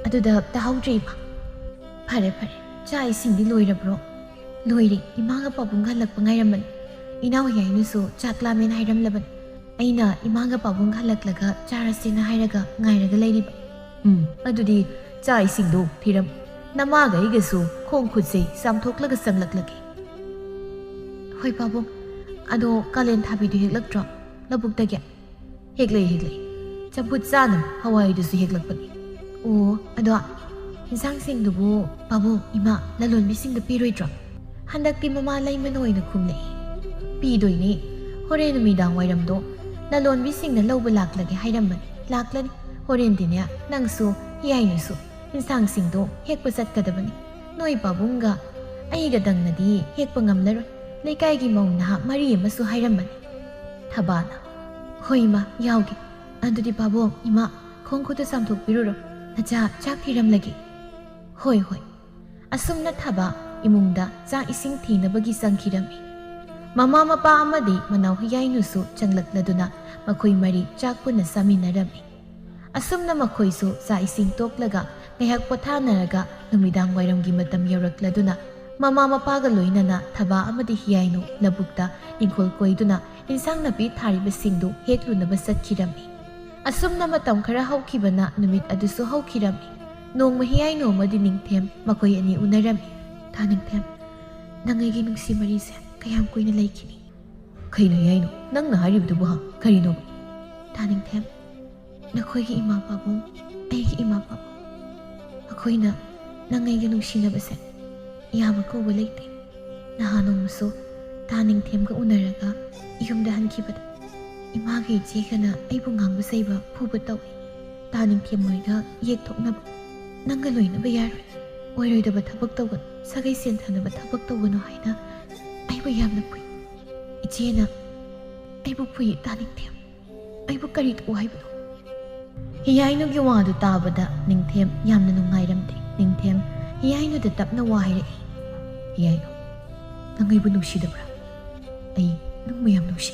ꯑꯗꯨꯗ ꯇꯥꯍꯧꯗ꯭ꯔꯦ ꯏꯃꯥ꯫" "ꯐꯔꯦ, ꯐꯔꯦ꯫ ꯆꯥꯛ ꯏꯁꯤꯡꯗꯤ ꯂꯣꯏꯔꯕ꯭ꯔꯣ?" "ꯂꯣꯏꯔꯦ꯫ ꯏꯃꯥꯒ ꯄꯥꯕꯨꯡꯒ ꯍꯜꯂꯛꯄ ꯉꯥꯏꯔꯝꯕꯅꯤ꯫ ꯏꯅꯥꯎ ꯌꯥꯏꯅꯨꯁꯨ ꯆꯥꯛ ꯂꯥꯝꯃꯦꯅ ꯍꯥꯏꯔꯝꯂꯕꯅꯤ꯫ ꯑꯩꯅ ꯏꯃꯥꯒ ꯄꯥꯕꯨꯡꯒ ꯍꯜꯂꯛꯂꯒ ꯆꯥꯔꯁꯦꯅ ꯍꯥꯏꯔꯒ ꯉꯥꯏꯔꯒ ꯂꯩꯔꯤꯕ꯫" "ꯎꯝ, ꯑꯗꯨꯗꯤ ꯆꯥꯛ ꯏꯁꯤꯡꯗꯣ ꯊꯤꯔꯝ꯫ ꯅꯃꯥꯒ ꯑꯩꯒꯁꯨ ꯈꯣꯡ ꯈꯨꯠꯁꯦ ꯆꯥꯝꯊꯣꯛꯂꯒ ꯆꯪꯂꯛꯂꯒꯦ꯫" "ꯍꯣꯏ ꯄꯥꯕꯨꯡ꯫ ꯑꯗꯣ ꯀꯥꯂꯦꯟ ꯊꯥꯕꯤꯗꯨ ꯍꯦꯛꯂꯛꯇ꯭ꯔꯣ ꯂꯧꯕꯨꯛꯇꯒꯤ?" "ꯍꯦꯛꯂꯛꯏ, ꯍꯦꯛꯂꯛꯏ꯫ ꯆꯝꯐꯨꯠ ꯆꯥꯅꯕ ꯍꯋꯥꯏꯗꯨꯁꯨ ꯍꯦꯛꯂꯛꯄꯅꯤ꯫" "ꯑꯣ, ꯑꯗꯣ ꯏꯟꯁꯥꯡꯁꯤꯡꯗꯨꯕꯨ ꯄꯥꯕꯨꯡ, ꯏꯃꯥ, ꯂꯂꯣꯟꯕꯤꯁꯤꯡꯗ ꯄꯤꯔꯣꯏꯗ꯭ꯔꯣ?" ꯍꯟꯗꯛꯇꯤ ꯃꯃꯥ ꯂꯩꯃꯅ ꯑꯣꯏꯅ ꯈꯨꯝꯂꯛꯏ꯫ "ꯄꯤꯗꯣꯏꯅꯦ꯫ ꯍꯣꯔꯦꯟ ꯅꯨꯃꯤꯗꯥꯡ ꯋꯥꯏꯔꯝꯗꯣ ꯂꯂꯣꯟꯕꯤꯁꯤꯡꯅ ꯂꯧꯕ ꯂꯥꯛꯂꯒꯦ ꯍꯥꯏꯔꯝꯕꯅꯤ꯫ ꯂꯥꯛꯂꯅꯤ꯫ ꯍꯣꯔꯦꯟꯗꯤꯅꯦ, ꯅꯪꯁꯨ ꯍꯤꯌꯥꯏꯅꯨꯁꯨ ꯏꯟꯁꯥꯡꯁꯤꯡꯗꯣ ꯍꯦꯛꯄ ꯆꯠꯀꯗꯕꯅꯤ꯫ ꯅꯣꯏ ꯄꯥꯕꯨꯡꯒ ꯑꯩꯒꯗꯪꯅꯗꯤ ꯍꯦꯛꯄ ꯉꯝꯂꯔꯣꯏ꯫ ꯂꯩꯀꯥꯏꯒꯤ ꯃꯧ ꯅꯍꯥ ꯃꯔꯤ ꯑꯃꯁꯨ ꯍꯥꯏꯔꯝꯕꯅꯤ꯫" ꯊꯕꯥꯅ, "ꯍꯣꯏ ꯏꯃꯥ, ꯌꯥꯎꯒꯦ꯫ ꯑꯗꯨꯗꯤ ꯄꯥꯕꯨꯡ, ꯏꯃꯥ, ꯈꯣꯡ ꯈꯨꯠꯇ ꯆꯥꯝꯊꯣꯛꯄꯤꯔꯨꯔꯣ꯫ ꯅꯆꯥ ꯆꯥꯛ ꯊꯤꯔꯝꯂꯒꯦ꯫" "ꯍꯣꯏ, ꯍꯣꯏ꯫" ꯑꯁꯨꯝꯅ ꯊꯕꯥ ꯏꯃꯨꯡꯗ ꯆꯥꯛ ꯏꯁꯤꯡ ꯊꯤꯅꯕꯒꯤ ꯆꯪꯈꯤꯔꯝꯃꯤ꯫ ꯃꯃꯥ ꯃꯄꯥ ꯑꯃꯗꯤ ꯃꯅꯥꯎ ꯍꯤꯌꯥꯏꯅꯨꯁꯨ ꯆꯪꯂꯛꯂꯗꯨꯅ ꯃꯈꯣꯏ ꯃꯔꯤ ꯆꯥꯛ ꯄꯨꯟꯅ ꯆꯥꯃꯤꯟꯅꯔꯝꯃꯤ꯫ ꯑꯁꯨꯝꯅ ꯃꯈꯣꯏꯁꯨ ꯆꯥꯛ ꯏꯁꯤꯡ ꯇꯣꯛꯂꯒ ꯉꯥꯏꯍꯥꯛ ꯄꯣꯊꯥꯅꯔꯒ ꯅꯨꯃꯤꯗꯥꯡ ꯋꯥꯏꯔꯝꯒꯤ ꯃꯇꯝ ꯌꯧꯔꯛꯂꯗꯨꯅ ꯃꯃꯥ ꯃꯄꯥꯒ ꯂꯣꯏꯅꯅ ꯊꯕꯥ ꯑꯃꯗꯤ ꯍꯤꯌꯥꯏꯅꯨ ꯂꯧꯕꯨꯛꯇ ꯏꯪꯈꯣꯜ ꯀꯣꯏꯗꯨꯅ ꯏꯟꯁꯥꯡ ꯅꯥꯄꯤ ꯊꯥꯔꯤꯕꯁꯤꯡꯗꯨ ꯍꯦꯛꯂꯨꯅꯕ ꯆꯠꯈꯤꯔꯝꯃꯤ꯫ ꯑꯁꯨꯝꯅ ꯃꯇꯝ ꯈꯔ ꯍꯧꯈꯤꯕꯅ ꯅꯨꯃꯤꯠ ꯑꯗꯨꯁꯨ ꯍꯧꯈꯤꯔꯝꯃꯤ꯫ ꯅꯣꯡꯃ ꯍꯤꯌꯥꯏꯅꯨ ꯑꯃꯗꯤ ꯅꯤꯡꯊꯦꯝ ꯃꯈꯣꯏ ꯑꯅꯤ ꯎꯅꯔꯝꯃꯤ꯫ "ꯇꯥ ꯅꯤꯡꯊꯦꯝ, ꯅꯪ ꯑꯩꯒꯤ ꯅꯨꯡꯁꯤ ꯃꯔꯤꯁꯦ ꯀꯌꯥꯝ ꯀꯨꯏꯅ ꯂꯩꯈꯤꯅꯤ?" "ꯀꯩꯅꯣ ꯍꯤꯌꯥꯏꯅꯨ, ꯅꯪꯅ ꯍꯥꯏꯔꯤꯕꯗꯨꯕꯨ ꯍꯥ? ꯀꯔꯤꯅꯣ?" "ꯇꯥ ꯅꯤꯡꯊꯦꯝ, ꯅꯈꯣꯏꯒꯤ ꯏꯃꯥ ꯄꯥꯕꯨꯡ, ꯑꯩꯒꯤ ꯏꯃꯥ ꯄꯥꯕꯨꯡ, ꯃꯈꯣꯏꯅ ꯅꯪ ꯑꯩꯒ ꯅꯨꯡꯁꯤꯅꯕꯁꯦ ꯌꯥꯕ ꯀꯧꯕ ꯂꯩꯇꯦ꯫ ꯅꯍꯥꯟ ꯅꯣꯡꯃꯁꯨ ꯇꯥ ꯅꯤꯡꯊꯦꯝꯒ ꯎꯅꯔꯒ ꯌꯨꯝꯗ ꯍꯟꯈꯤꯕꯗ ꯏꯃꯥꯒ ꯏꯆꯦꯒꯅ ꯑꯩꯕꯨ ꯉꯥꯡꯕ ꯆꯩꯕ ꯐꯨꯕ ꯇꯧꯏ꯫ ꯇꯥ ꯅꯤꯡꯊꯦꯝ ꯍꯣꯏꯒ ꯌꯦꯛꯊꯣꯛꯅꯕ, ꯅꯪꯒ ꯂꯣꯏꯅꯕ ꯌꯥꯔꯣꯏ, ꯑꯣꯏꯔꯣꯏꯗꯕ ꯊꯕꯛ ꯇꯧꯒꯅꯨ, ꯁꯥꯒꯩ ꯁꯦꯟꯊꯅꯕ ꯊꯕꯛ ꯇꯧꯒꯅꯨ ꯍꯥꯏꯅ ꯑꯩꯕꯨ ꯌꯥꯝꯅ ꯐꯨꯏ꯫ ꯏꯆꯦꯅ ꯑꯩꯕꯨ ꯐꯨꯏ, ꯇꯥ ꯅꯤꯡꯊꯦꯝ꯫ ꯑꯩꯕꯨ ꯀꯔꯤ ꯇꯧ ꯍꯥꯏꯕꯅꯣ?" ꯍꯤꯌꯥꯏꯅꯨꯒꯤ ꯋꯥꯗꯨ ꯇꯥꯕꯗ ꯅꯤꯡꯊꯦꯝ ꯌꯥꯝꯅ ꯅꯨꯡꯉꯥꯏꯔꯝꯗꯦ꯫ ꯅꯤꯡꯊꯦꯝ ꯍꯤꯌꯥꯏꯅꯨꯗ ꯇꯞꯅ ꯋꯥ ꯍꯥꯏꯔꯛꯏ꯫ "ꯍꯤꯌꯥꯏꯅꯨ, ꯅꯪ ꯑꯩꯕꯨ ꯅꯨꯡꯁꯤꯗꯕ꯭ꯔꯥ? ꯑꯩ ꯅꯪꯕꯨ ꯌꯥꯝ ꯅꯨꯡꯁꯤ꯫"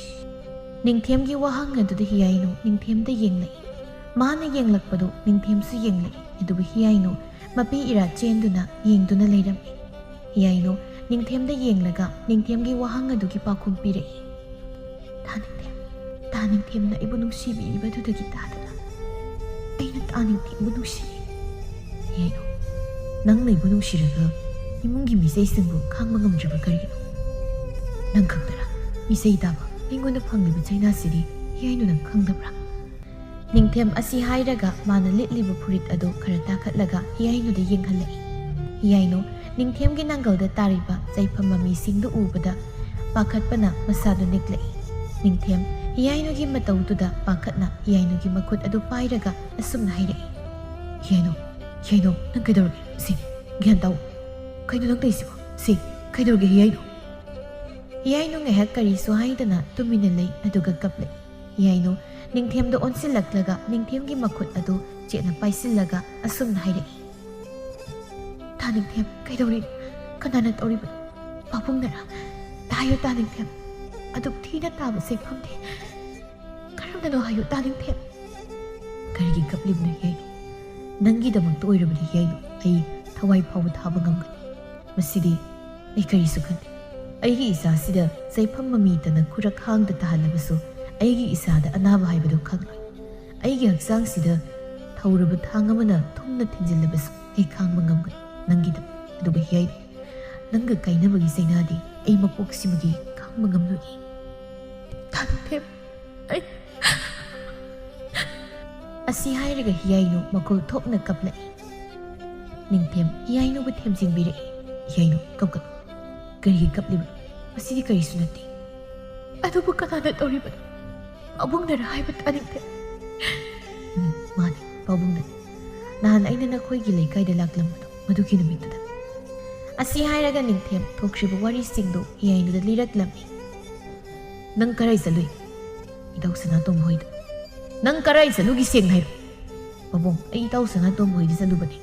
ꯅꯤꯡꯊꯦꯝꯒꯤ ꯋꯥꯍꯪ ꯑꯗꯨꯗ ꯍꯤꯌꯥꯏꯅꯨ ꯅꯤꯡꯊꯦꯝꯗ ꯌꯦꯡꯂꯛꯏ꯫ ꯃꯥꯅ ꯌꯦꯡꯂꯛꯄꯗꯨ ꯅꯤꯡꯊꯦꯝꯁꯨ ꯌꯦꯡꯂꯛꯏ꯫ ꯑꯗꯨꯕꯨ ꯍꯤꯌꯥꯏꯅꯨ ꯃꯄꯤ ꯏꯔꯥ ꯆꯦꯟꯗꯨꯅ ꯌꯦꯡꯗꯨꯅ ꯂꯩꯔꯝꯃꯤ꯫ ꯍꯤꯌꯥꯏꯅꯨ ꯅꯤꯡꯊꯦꯝꯗ ꯌꯦꯡꯂꯒ ꯅꯤꯡꯊꯦꯝꯒꯤ ꯋꯥꯍꯪ ꯑꯗꯨꯒꯤ ꯄꯥꯎꯈꯨꯝ ꯄꯤꯔꯛꯏ꯫ "ꯇꯥ ꯅꯤꯡꯊꯦꯝ, ꯇꯥ ꯅꯤꯡꯊꯦꯝꯅ ꯑꯩꯕꯨ ꯅꯨꯡꯁꯤꯕꯤꯔꯤꯕꯗꯨꯗꯒꯤ ꯇꯥꯗꯅ ꯑꯩꯅ ꯇꯥ ꯅꯤꯡꯊꯦꯝꯕꯨ ꯅꯨꯡꯁꯤꯔꯤ꯫" "ꯍꯤꯌꯥꯏꯅꯨ, ꯅꯪꯅ ꯑꯩꯕꯨ ꯅꯨꯡꯁꯤꯔꯒ ꯏꯃꯨꯡꯒꯤ ꯃꯤꯆꯩꯁꯤꯡꯕꯨ ꯈꯥꯡꯕ ꯉꯝꯗ꯭ꯔꯤꯕ ꯀꯔꯤꯒꯤꯅꯣ? ꯅꯪ ꯈꯪꯗꯔꯥ? ꯃꯤꯆꯩ ꯇꯥꯕ ꯑꯩꯉꯣꯟꯗ ꯐꯪꯂꯤꯕ ꯆꯩꯅꯥꯁꯤꯗꯤ ꯍꯤꯌꯥꯏꯅꯨ ꯅꯪ ꯈꯪꯗꯕ꯭ꯔꯥ?" ꯅꯤꯡꯊꯦꯝ ꯑꯁꯤ ꯍꯥꯏꯔꯒ ꯃꯥꯅ ꯂꯤꯠꯂꯤꯕ ꯐꯨꯔꯤꯠ ꯑꯗꯨ ꯈꯔ ꯇꯥꯈꯠꯂꯒ ꯍꯤꯌꯥꯏꯅꯨꯗ ꯌꯦꯡꯍꯜꯂꯛꯏ꯫ ꯍꯤꯌꯥꯏꯅꯨ ꯅꯤꯡꯊꯦꯝꯒꯤ ꯅꯥꯡꯒꯜꯗ ꯇꯥꯔꯤꯕ ꯆꯩꯐꯝ ꯃꯃꯤꯁꯤꯡꯗꯨ ꯎꯕꯗ ꯄꯥꯈꯠꯄꯅ ꯃꯁꯥꯗꯨ ꯅꯤꯛꯂꯛꯏ꯫ ꯅꯤꯡꯊꯦꯝ ꯍꯤꯌꯥꯏꯅꯨꯒꯤ ꯃꯇꯧꯗꯨꯗ ꯄꯥꯈꯠꯅ ꯍꯤꯌꯥꯏꯅꯨꯒꯤ ꯃꯈꯨꯠ ꯑꯗꯨ ꯄꯥꯏꯔꯒ ꯑꯁꯨꯝꯅ ꯍꯥꯏꯔꯛꯏ, "ꯍꯤꯌꯥꯏꯅꯨ, ꯍꯤꯌꯥꯏꯅꯨ, ꯅꯪ ꯀꯩꯗꯧꯔꯒꯦ? ꯁꯤ, ꯒ꯭ꯌꯥꯟ ꯇꯥꯎ꯫ ꯀꯩꯅꯣ ꯅꯪ ꯇꯧꯔꯤꯁꯤꯕꯣ? ꯁꯤ, ꯀꯩꯗꯧꯔꯒꯦ ꯍꯤꯌꯥꯏꯅꯨ?" ꯍꯤꯌꯥꯏꯅꯨ ꯉꯥꯏꯍꯥꯛ ꯀꯔꯤꯁꯨ ꯍꯥꯏꯗꯅ ꯇꯨꯃꯤꯟꯅ ꯂꯩ, ꯑꯗꯨꯒ ꯀꯞꯂꯛꯏ꯫ ꯍꯤꯌꯥꯏꯅꯨ ꯅꯤꯡꯊꯦꯝꯗ ꯑꯣꯟꯁꯤꯜꯂꯛꯂꯒ ꯅꯤꯡꯊꯦꯝꯒꯤ ꯃꯈꯨꯠ ꯑꯗꯨ ꯆꯦꯠꯅ ꯄꯥꯏꯁꯤꯜꯂꯒ ꯑꯁꯨꯝꯅ ꯍꯥꯏꯔꯛꯏ, "ꯇꯥ ꯅꯤꯡꯊꯦꯝ, ꯀꯩꯗꯧꯔꯤ? ꯀꯅꯥꯅ ꯇꯧꯔꯤꯕꯅꯣ? ꯄꯥꯕꯨꯡꯅꯔꯥ? ꯇꯥꯌꯣ ꯇꯥ ꯅꯤꯡꯊꯦꯝ, ꯑꯗꯨꯛ ꯊꯤꯅ ꯇꯥꯕꯁꯦ ꯐꯝꯗꯦ꯫ ꯀꯔꯝꯅꯅꯣ ꯍꯥꯏꯌꯨ ꯇꯥ ꯅꯤꯡꯊꯦꯝ?" "ꯀꯔꯤꯒꯤ ꯀꯞꯂꯤꯕꯅꯣ ꯍꯤꯌꯥꯏꯅꯨ? ꯅꯪꯒꯤꯗꯃꯛꯇ ꯑꯣꯏꯔꯕꯗꯤ ꯍꯤꯌꯥꯏꯅꯨ, ꯑꯩ ꯊꯋꯥꯏ ꯐꯥꯎꯕ ꯊꯥꯕ ꯉꯝꯒꯅꯤ꯫ ꯃꯁꯤꯗꯤ ꯑꯩ ꯀꯔꯤꯁꯨ ꯈꯟꯗꯦ꯫ ꯑꯩꯒꯤ ꯏꯆꯥꯁꯤꯗ ꯆꯩꯐꯝ ꯃꯃꯤꯇꯅ ꯈꯨꯔꯈꯥꯡꯗ ꯇꯥꯍꯜꯂꯕꯁꯨ ꯑꯩꯒꯤ ꯏꯆꯥꯗ ꯑꯅꯥꯕ ꯍꯥꯏꯕꯗꯨ ꯈꯪꯂꯣꯏ꯫ ꯑꯩꯒꯤ ꯍꯛꯆꯥꯡꯁꯤꯗ ꯊꯧꯔꯕ ꯊꯥꯡ ꯑꯃꯅ ꯊꯨꯝꯅ ꯊꯤꯟꯖꯤꯜꯂꯕꯁꯨ ꯑꯩ ꯈꯥꯡꯕ ꯉꯝꯒꯅꯤ ꯅꯪꯒꯤꯗꯃꯛ꯫ ꯑꯗꯨꯒ ꯍꯤꯌꯥꯏꯅꯨ, ꯅꯪꯒ ꯀꯥꯏꯅꯕꯒꯤ ꯆꯩꯅꯥꯗꯤ ꯑꯩ ꯃꯄꯣꯛꯁꯤꯃꯒꯤ ꯈꯥꯡꯕ ꯉꯝꯂꯣꯏ꯫ ꯇꯥ ꯅꯤꯡꯊꯦꯝ, ꯑꯩ" ꯑꯁꯤ ꯍꯥꯏꯔꯒ ꯍꯤꯌꯥꯏꯅꯨ ꯃꯈꯣꯜ ꯊꯣꯛꯅ ꯀꯞꯂꯛꯏ꯫ ꯅꯤꯡꯊꯦꯝ ꯍꯤꯌꯥꯏꯅꯨꯕꯨ ꯊꯦꯝꯖꯤꯟꯕꯤꯔꯛꯏ꯫ "ꯍꯤꯌꯥꯏꯅꯨ, ꯀꯞꯀꯅꯨ꯫ ꯀꯔꯤꯒꯤ ꯀꯞꯂꯤꯕꯅꯣ? ꯃꯁꯤꯗꯤ ꯀꯔꯤꯁꯨ ꯅꯠꯇꯦ꯫" "ꯑꯗꯨꯕꯨ ꯀꯅꯥꯅ ꯇꯧꯔꯤꯕꯅꯣ? ꯄꯥꯕꯨꯡꯅꯔ ꯍꯥꯏꯕ ꯇꯥ ꯅꯤꯡꯊꯦꯝ?" "ꯎꯝ, ꯃꯥꯅꯤ, ꯄꯥꯕꯨꯡꯅꯅꯤ꯫ ꯅꯍꯥꯟ ꯑꯩꯅ ꯅꯈꯣꯏꯒꯤ ꯂꯩꯀꯥꯏꯗ ꯂꯥꯛꯂꯝꯕꯗꯣ, ꯃꯗꯨꯒꯤ ꯅꯨꯃꯤꯠꯇꯨꯗ꯫" ꯑꯁꯤ ꯍꯥꯏꯔꯒ ꯅꯤꯡꯊꯦꯝ ꯊꯣꯛꯈ꯭ꯔꯤꯕ ꯋꯥꯔꯤꯁꯤꯡꯗꯨ ꯍꯤꯌꯥꯏꯅꯨꯗ ꯂꯤꯔꯛꯂꯝꯃꯤ꯫ "ꯅꯪ ꯀꯔꯥꯏ ꯆꯠꯂꯨꯏ?" "ꯏꯇꯥꯎ ꯁꯅꯥꯇꯣꯝꯕ ꯍꯣꯏꯗ꯫" "ꯅꯪ ꯀꯔꯥꯏ ꯆꯠꯂꯨꯒꯦ, ꯁꯦꯡꯅ ꯍꯥꯏꯔꯛꯑꯣ꯫" "ꯄꯥꯕꯨꯡ, ꯑꯩ ꯏꯇꯥꯎ ꯁꯅꯥꯇꯣꯝꯕ ꯍꯣꯏꯗ ꯆꯠꯂꯨꯕꯅꯤ꯫"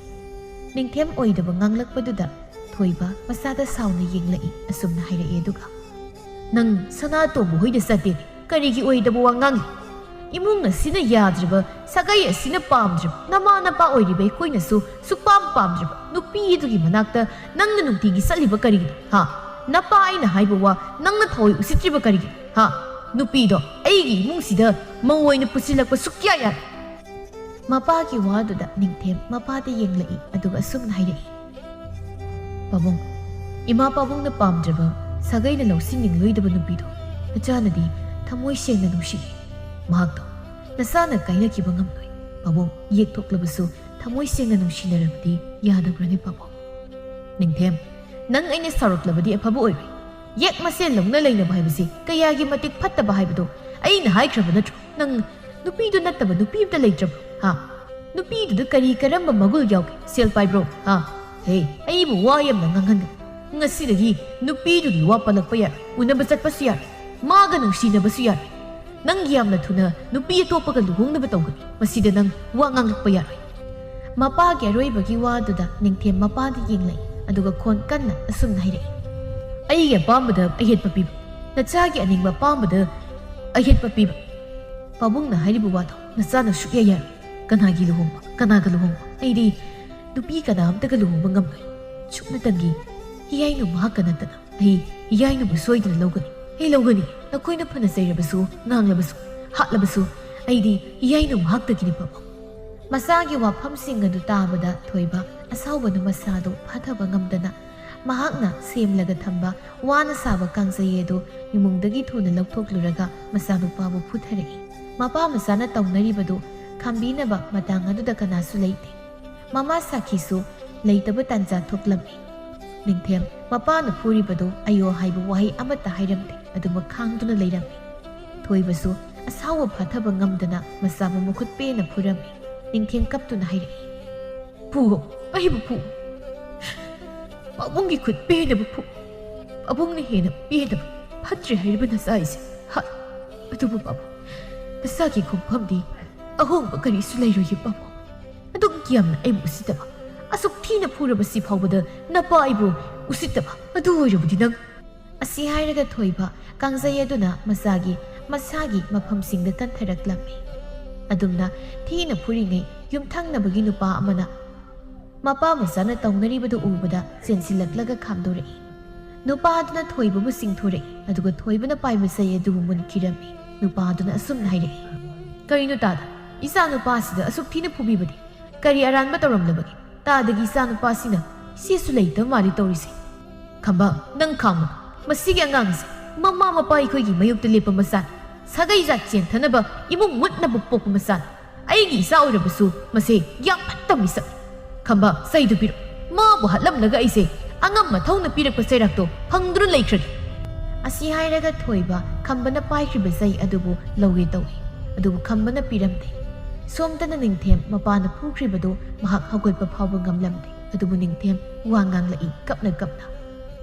ꯅꯤꯡꯊꯦꯝ ꯑꯣꯏꯗꯕ ꯉꯥꯡꯂꯛꯄꯗꯨꯗ ꯊꯣꯏꯕ ꯃꯆꯥꯗ ꯁꯥꯎꯅ ꯌꯦꯡꯂꯛꯏ꯫ ꯑꯁꯨꯝꯅ ꯍꯥꯏꯔꯛꯏ, ꯑꯗꯨꯒ, "ꯅꯪ ꯁꯅꯥꯇꯣꯝꯕ ꯍꯣꯏꯗ ꯆꯠꯇꯦꯅꯦ, ꯀꯔꯤꯒꯤ ꯑꯣꯏꯗꯕ ꯋꯥ ꯉꯥꯡꯂꯤ? ꯏꯃꯨꯡ ꯑꯁꯤꯅ ꯌꯥꯗ꯭ꯔꯕ, ꯁꯥꯒꯩ ꯑꯁꯤꯅ ꯄꯥꯝꯗ꯭ꯔꯕ, ꯅꯃꯥ ꯅꯄꯥ ꯑꯣꯏꯔꯤꯕ ꯑꯩꯈꯣꯏꯅꯁꯨ ꯁꯨꯛꯄꯥꯝ ꯄꯥꯝꯗ꯭ꯔꯕ ꯅꯨꯄꯤ ꯑꯗꯨꯒꯤ ꯃꯅꯥꯛꯇ ꯅꯪꯅ ꯅꯨꯡꯇꯤꯒꯤ ꯆꯠꯂꯤꯕ ꯀꯔꯤꯒꯤꯅꯣ, ꯍꯥ? ꯅꯄꯥ ꯑꯩꯅ ꯍꯥꯏꯕ ꯋꯥ ꯅꯪꯅ ꯊꯑꯣꯏ ꯎꯁꯤꯠꯇ꯭ꯔꯤꯕ ꯀꯔꯤꯒꯤꯅꯣ, ꯍꯥ? ꯅꯨꯄꯤꯗꯣ ꯑꯩꯒꯤ ꯏꯃꯨꯡꯁꯤꯗ ꯃꯧ ꯑꯣꯏꯅ ꯄꯨꯁꯤꯜꯂꯛꯄ ꯁꯨꯛꯌꯥ ꯌꯥꯔꯣꯏ꯫" ꯃꯄꯥꯒꯤ ꯋꯥꯗꯨꯗ ꯅꯤꯡꯊꯦꯝ ꯃꯄꯥꯗ ꯌꯦꯡꯂꯛꯏ, ꯑꯗꯨꯒ ꯑꯁꯨꯝꯅ ꯍꯥꯏꯔꯛꯏ, "ꯄꯥꯕꯨꯡ, ꯏꯃꯥ ꯄꯥꯕꯨꯡꯅ ꯄꯥꯝꯗ꯭ꯔꯕ, ꯁꯥꯒꯩꯅ ꯂꯧꯁꯤꯟꯅꯤꯡꯂꯣꯏꯗꯕ ꯅꯨꯄꯤꯗꯣ ꯅꯆꯥꯅꯗꯤ ꯊꯃꯣꯏ ꯁꯦꯡꯅ ꯅꯨꯡꯁꯤ꯫ ꯃꯍꯥꯛꯇꯣ ꯅꯆꯥꯅ ꯀꯥꯏꯅꯈꯤꯕ ꯉꯝꯂꯣꯏ꯫ ꯄꯥꯕꯨꯡ, ꯌꯦꯛꯊꯣꯛꯂꯕꯁꯨ ꯊꯃꯣꯏ ꯁꯦꯡꯅ ꯅꯨꯡꯁꯤꯅꯔꯕꯗꯤ ꯌꯥꯗꯕ꯭ꯔꯅꯦ ꯄꯥꯕꯨꯡ?" ꯅꯤꯡꯊꯦꯝ, ꯅꯪ ꯑꯩꯅ ꯁꯥꯎꯔꯛꯂꯕꯗꯤ ꯑꯐꯕ ꯑꯣꯏꯔꯣꯏ꯫ ꯌꯦꯛ ꯃꯁꯦꯜ ꯂꯧꯅ ꯂꯩꯅꯕ ꯍꯥꯏꯕꯁꯤ ꯀꯌꯥꯒꯤ ꯃꯇꯤꯛ ꯐꯠꯇꯕ ꯍꯥꯏꯕꯗꯣ ꯑꯩꯅ ꯍꯥꯏꯈ꯭ꯔꯕ ꯅꯠꯇ꯭ꯔꯣ? ꯅꯪ ꯅꯨꯄꯤꯗꯨ ꯅꯠꯇꯕ ꯅꯨꯄꯤ ꯑꯝꯇ ꯂꯩꯇ꯭ꯔꯕ꯭ꯔꯣ? ꯍꯥ? ꯅꯨꯄꯤꯗꯨꯗ ꯀꯔꯤ ꯀꯔꯝꯕ ꯃꯒꯨꯜ ꯌꯥꯎꯒꯦ? ꯁꯦꯜ ꯄꯥꯏꯕ꯭ꯔꯣ? ꯍꯥ? ꯍꯦ, ꯑꯩꯕꯨ ꯋꯥ ꯌꯥꯝꯅ ꯉꯥꯡꯍꯟꯒꯅꯨ꯫ ꯉꯁꯤꯗꯒꯤ ꯅꯨꯄꯤꯗꯨꯒꯤ ꯋꯥ ꯄꯜꯂꯛꯄ ꯌꯥꯔꯣꯏ, ꯎꯅꯕ ꯆꯠꯄꯁꯨ ꯌꯥꯔꯣꯏ, ꯃꯥꯒ ꯅꯨꯡꯁꯤꯅꯕꯁꯨ ꯌꯥꯔꯣꯏ꯫ ꯅꯪ ꯌꯥꯝꯅ ꯊꯨꯅ ꯅꯨꯄꯤ ꯑꯇꯣꯞꯄꯒ ꯂꯨꯍꯣꯡꯅꯕ ꯇꯧꯒꯅꯤ꯫ ꯃꯁꯤꯗ ꯅꯪ ꯋꯥ ꯉꯥꯡꯂꯛꯄ ꯌꯥꯔꯣꯏ꯫ ꯃꯄꯥꯒꯤ ꯑꯔꯣꯏꯕꯒꯤ ꯋꯥꯗꯨꯗ ꯅꯤꯡꯊꯦꯝ ꯃꯄꯥꯗ ꯌꯦꯡꯂꯛꯏ, ꯑꯗꯨꯒ ꯈꯣꯟ ꯀꯟꯅ ꯑꯁꯨꯝꯅ ꯍꯥꯏꯔꯛꯏ, "ꯑꯩꯒꯤ ꯑꯄꯥꯝꯕꯗ ꯑꯌꯦꯠꯄ ꯄꯤꯕ, ꯅꯆꯥꯒꯤ ꯑꯅꯤꯡꯕ ꯑꯄꯥꯝꯕꯗ ꯑꯌꯦꯠꯄ ꯄꯤꯕ꯫ ꯄꯥꯕꯨꯡꯅ ꯍꯥꯏꯔꯤꯕ ꯋꯥꯗꯣ ꯅꯆꯥꯅ ꯁꯨꯛꯌꯥ ꯌꯥꯔꯣꯏ꯫ ꯀꯅꯥꯒꯤ ꯂꯨꯍꯣꯡꯕ? ꯀꯅꯥꯒ ꯂꯨꯍꯣꯡꯕ? ꯑꯩꯗꯤ ꯅꯨꯄꯤ ꯀꯅꯥ ꯑꯝꯇꯒ ꯂꯨꯍꯣꯡꯕ ꯉꯝꯂꯣꯏ꯫ ꯁꯨꯞꯅꯇꯪꯒꯤ ꯏꯌꯥꯏꯅꯨ ꯃꯍꯥꯛꯀ ꯅꯠꯇꯅ꯫ ꯑꯩ ꯏꯌꯥꯏꯅꯨꯕꯨ ꯁꯣꯏꯗꯅ ꯂꯧꯒꯅꯤ꯫ ꯑꯩ ꯂꯧꯒꯅꯤ꯫ ꯅꯈꯣꯏꯅ ꯐꯅ ꯆꯩꯔꯕꯁꯨ, ꯉꯥꯡꯂꯕꯁꯨ, ꯍꯥꯠꯂꯕꯁꯨ, ꯑꯩꯗꯤ ꯏꯌꯥꯏꯅꯨ ꯃꯍꯥꯛꯇꯒꯤꯅꯤ, ꯄꯥꯕꯨꯡ꯫" ꯃꯆꯥꯒꯤ ꯋꯥꯐꯝꯁꯤꯡ ꯑꯗꯨ ꯇꯥꯕꯗ ꯊꯣꯏꯕ ꯑꯁꯥꯎꯕꯅ ꯃꯁꯥꯗꯨ ꯐꯥꯊꯕ ꯉꯝꯗꯅ ꯃꯍꯥꯛꯅ ꯁꯦꯝꯂꯒ ꯊꯝꯕ ꯋꯥꯅ ꯁꯥꯕ ꯀꯥꯡꯖꯩ ꯑꯗꯨ ꯏꯃꯨꯡꯗꯒꯤ ꯊꯨꯅ ꯂꯧꯊꯣꯛꯂꯨꯔꯒ ꯃꯆꯥꯅꯨꯄꯥꯕꯨ ꯐꯨꯊꯔꯛꯏ꯫ ꯃꯄꯥ ꯃꯆꯥꯅ ꯇꯧꯅꯔꯤꯕꯗꯨ ꯈꯥꯝꯕꯤꯅꯕ ꯃꯇꯥꯡ ꯑꯗꯨꯗ ꯀꯅꯥꯁꯨ ꯂꯩꯇꯦ꯫ ꯃꯃꯥ ꯁꯥꯈꯤꯁꯨ ꯂꯩꯇꯕ ꯇꯥꯟꯖꯥ ꯊꯣꯛꯂꯝꯃꯤ꯫ ꯅꯤꯡꯊꯦꯝ ꯃꯄꯥꯅ ꯐꯨꯔꯤꯕꯗꯨ ꯑꯌꯣ ꯍꯥꯏꯕ ꯋꯥꯍꯩ ꯑꯃꯠꯇ ꯍꯥꯏꯔꯝꯗꯦ, ꯑꯗꯨꯃꯛ ꯈꯥꯡꯗꯨꯅ ꯂꯩꯔꯝꯃꯤ꯫ ꯊꯣꯏꯕꯁꯨ ꯑꯁꯥꯎꯕ ꯐꯥꯊꯕ ꯉꯝꯗꯅ ꯃꯆꯥꯕꯨ ꯃꯈꯨꯠ ꯄꯦꯟꯅ ꯐꯨꯔꯝꯃꯤ꯫ ꯅꯤꯡꯊꯦꯝ ꯀꯞꯇꯨꯅ ꯍꯥꯏꯔꯛꯏ, "ꯐꯨꯑꯣ, ꯑꯩꯕꯨ ꯐꯨ꯫ ꯄꯥꯕꯨꯡꯒꯤ ꯈꯨꯠ ꯄꯦꯟꯅꯕ ꯐꯨ꯫ ꯄꯥꯕꯨꯡꯅ ꯍꯦꯟꯅ ꯄꯦꯟꯅꯕ ꯐꯠꯇ꯭ꯔꯦ ꯍꯥꯏꯔꯤꯕ ꯅꯆꯥ ꯑꯩꯁꯦ ꯍꯥꯠ꯫ ꯑꯗꯨꯕꯨ ꯄꯥꯕꯨꯡ, ꯅꯆꯥꯒꯤ ꯈꯣꯡꯐꯝꯗꯤ ꯑꯍꯣꯡꯕ ꯀꯔꯤꯁꯨ ꯂꯩꯔꯣꯏꯌꯦ ꯄꯥꯕꯨꯡ꯫ ꯑꯗꯨꯛ ꯌꯥꯝꯅ ꯑꯩꯕꯨ ꯎꯁꯤꯠꯇꯕ, ꯑꯁꯨꯛ ꯊꯤꯅ ꯐꯨꯔꯕꯁꯤ ꯐꯥꯎꯕꯗ ꯅꯄꯥ ꯑꯩꯕꯨ ꯎꯁꯤꯠꯇꯕ, ꯑꯗꯨ ꯑꯣꯏꯔꯕꯗꯤ ꯅꯪ"꯫ ꯑꯁꯤ ꯍꯥꯏꯔꯒ ꯊꯣꯏꯕ ꯀꯥꯡꯖꯩ ꯑꯗꯨꯅ ꯃꯆꯥꯒꯤ ꯃꯁꯥꯒꯤ ꯃꯐꯝꯁꯤꯡꯗ ꯀꯟꯊꯔꯛꯂꯝꯃꯤ꯫ ꯑꯗꯨꯝꯅ ꯊꯤꯅ ꯐꯨꯔꯤꯉꯩ ꯌꯨꯝꯊꯪꯅꯕꯒꯤ ꯅꯨꯄꯥ ꯑꯃꯅ ꯃꯄꯥ ꯃꯆꯥꯅ ꯇꯧꯅꯔꯤꯕꯗꯨ ꯎꯕꯗ ꯆꯦꯟꯁꯤꯜꯂꯛꯂꯒ ꯈꯥꯝꯗꯣꯔꯛꯏ꯫ ꯅꯨꯄꯥ ꯑꯗꯨꯅ ꯊꯣꯏꯕꯕꯨ ꯆꯤꯡꯊꯣꯔꯛꯏ, ꯑꯗꯨꯒ ꯊꯣꯏꯕꯅ ꯄꯥꯏꯕ ꯆꯩ ꯑꯗꯨꯕꯨ ꯃꯨꯟꯈꯤꯔꯝꯃꯤ꯫ ꯅꯨꯄꯥ ꯑꯗꯨꯅ ꯑꯁꯨꯝꯅ ꯍꯥꯏꯔꯛꯏ, "ꯀꯔꯤꯅꯣ ꯇꯥꯗ? ꯏꯆꯥ ꯅꯨꯄꯥꯁꯤꯗ ꯑꯁꯨꯛ ꯊꯤꯅ ꯐꯨꯕꯤꯕꯗꯤ ꯀꯔꯤ ꯑꯔꯥꯟꯕ ꯇꯧꯔꯝꯂꯕꯒꯦ? ꯇꯥꯗꯒꯤ ꯏꯆꯥ ꯅꯨꯄꯥꯁꯤꯅ ꯏꯆꯦꯁꯨ ꯂꯩꯇꯕ ꯃꯥꯜꯂꯤ ꯇꯧꯔꯤꯁꯦ꯫ ꯈꯝꯕ, ꯅꯪ ꯈꯥꯝꯃꯨ꯫ ꯃꯁꯤꯒꯤ ꯑꯉꯥꯡꯁꯦ ꯃꯃꯥ ꯃꯄꯥ ꯑꯩꯈꯣꯏꯒꯤ ꯃꯥꯌꯣꯛꯇ ꯂꯦꯞꯄ ꯃꯆꯥꯅꯤ꯫ ꯁꯥꯒꯩ ꯖꯥꯠ ꯆꯦꯟꯊꯅꯕ, ꯏꯃꯨꯡ ꯃꯨꯠꯅꯕ ꯄꯣꯛꯄ ꯃꯆꯥꯅꯤ꯫ ꯑꯩꯒꯤ ꯏꯆꯥ ꯑꯣꯏꯔꯕꯁꯨ ꯃꯁꯦ ꯌꯥꯝ ꯐꯠꯇꯕ ꯃꯤꯁꯛꯅꯤ꯫ ꯈꯝꯕ, ꯆꯩꯗꯨ ꯄꯤꯔꯛꯎ꯫ ꯃꯥ ꯍꯠꯂꯝꯂꯒ ꯑꯩꯁꯦ ꯑꯉꯝ ꯑꯊꯧꯅ ꯄꯤꯔꯛꯄ ꯆꯩꯔꯥꯛꯇꯣ ꯐꯪꯗꯨꯅ ꯂꯩꯈ꯭ꯔꯒꯦ꯫ ꯑꯁꯤ ꯍꯥꯏꯔꯒ ꯊꯣꯏꯕ ꯈꯝꯕꯅ ꯄꯥꯏꯈ꯭ꯔꯤꯕ ꯆꯩ ꯑꯗꯨꯕꯨ ꯂꯧꯒꯦ ꯇꯧꯏ꯫ ꯑꯗꯨꯕꯨ ꯈꯝꯕꯅ ꯄꯤꯔꯝꯗꯦ꯫ ꯁꯣꯝꯗꯅ ꯅꯤꯡꯊꯦꯝ ꯃꯄꯥꯅ ꯐꯨꯈ꯭ꯔꯤꯕꯗꯨ ꯃꯍꯥꯛ ꯍꯧꯒꯠꯄ ꯐꯥꯎꯕ ꯉꯝꯂꯝꯗꯦ꯫ ꯑꯗꯨꯕꯨ ꯅꯤꯡꯊꯦꯝ ꯋꯥ ꯉꯥꯡꯂꯛꯏ ꯀꯞꯅ ꯀꯞꯅ,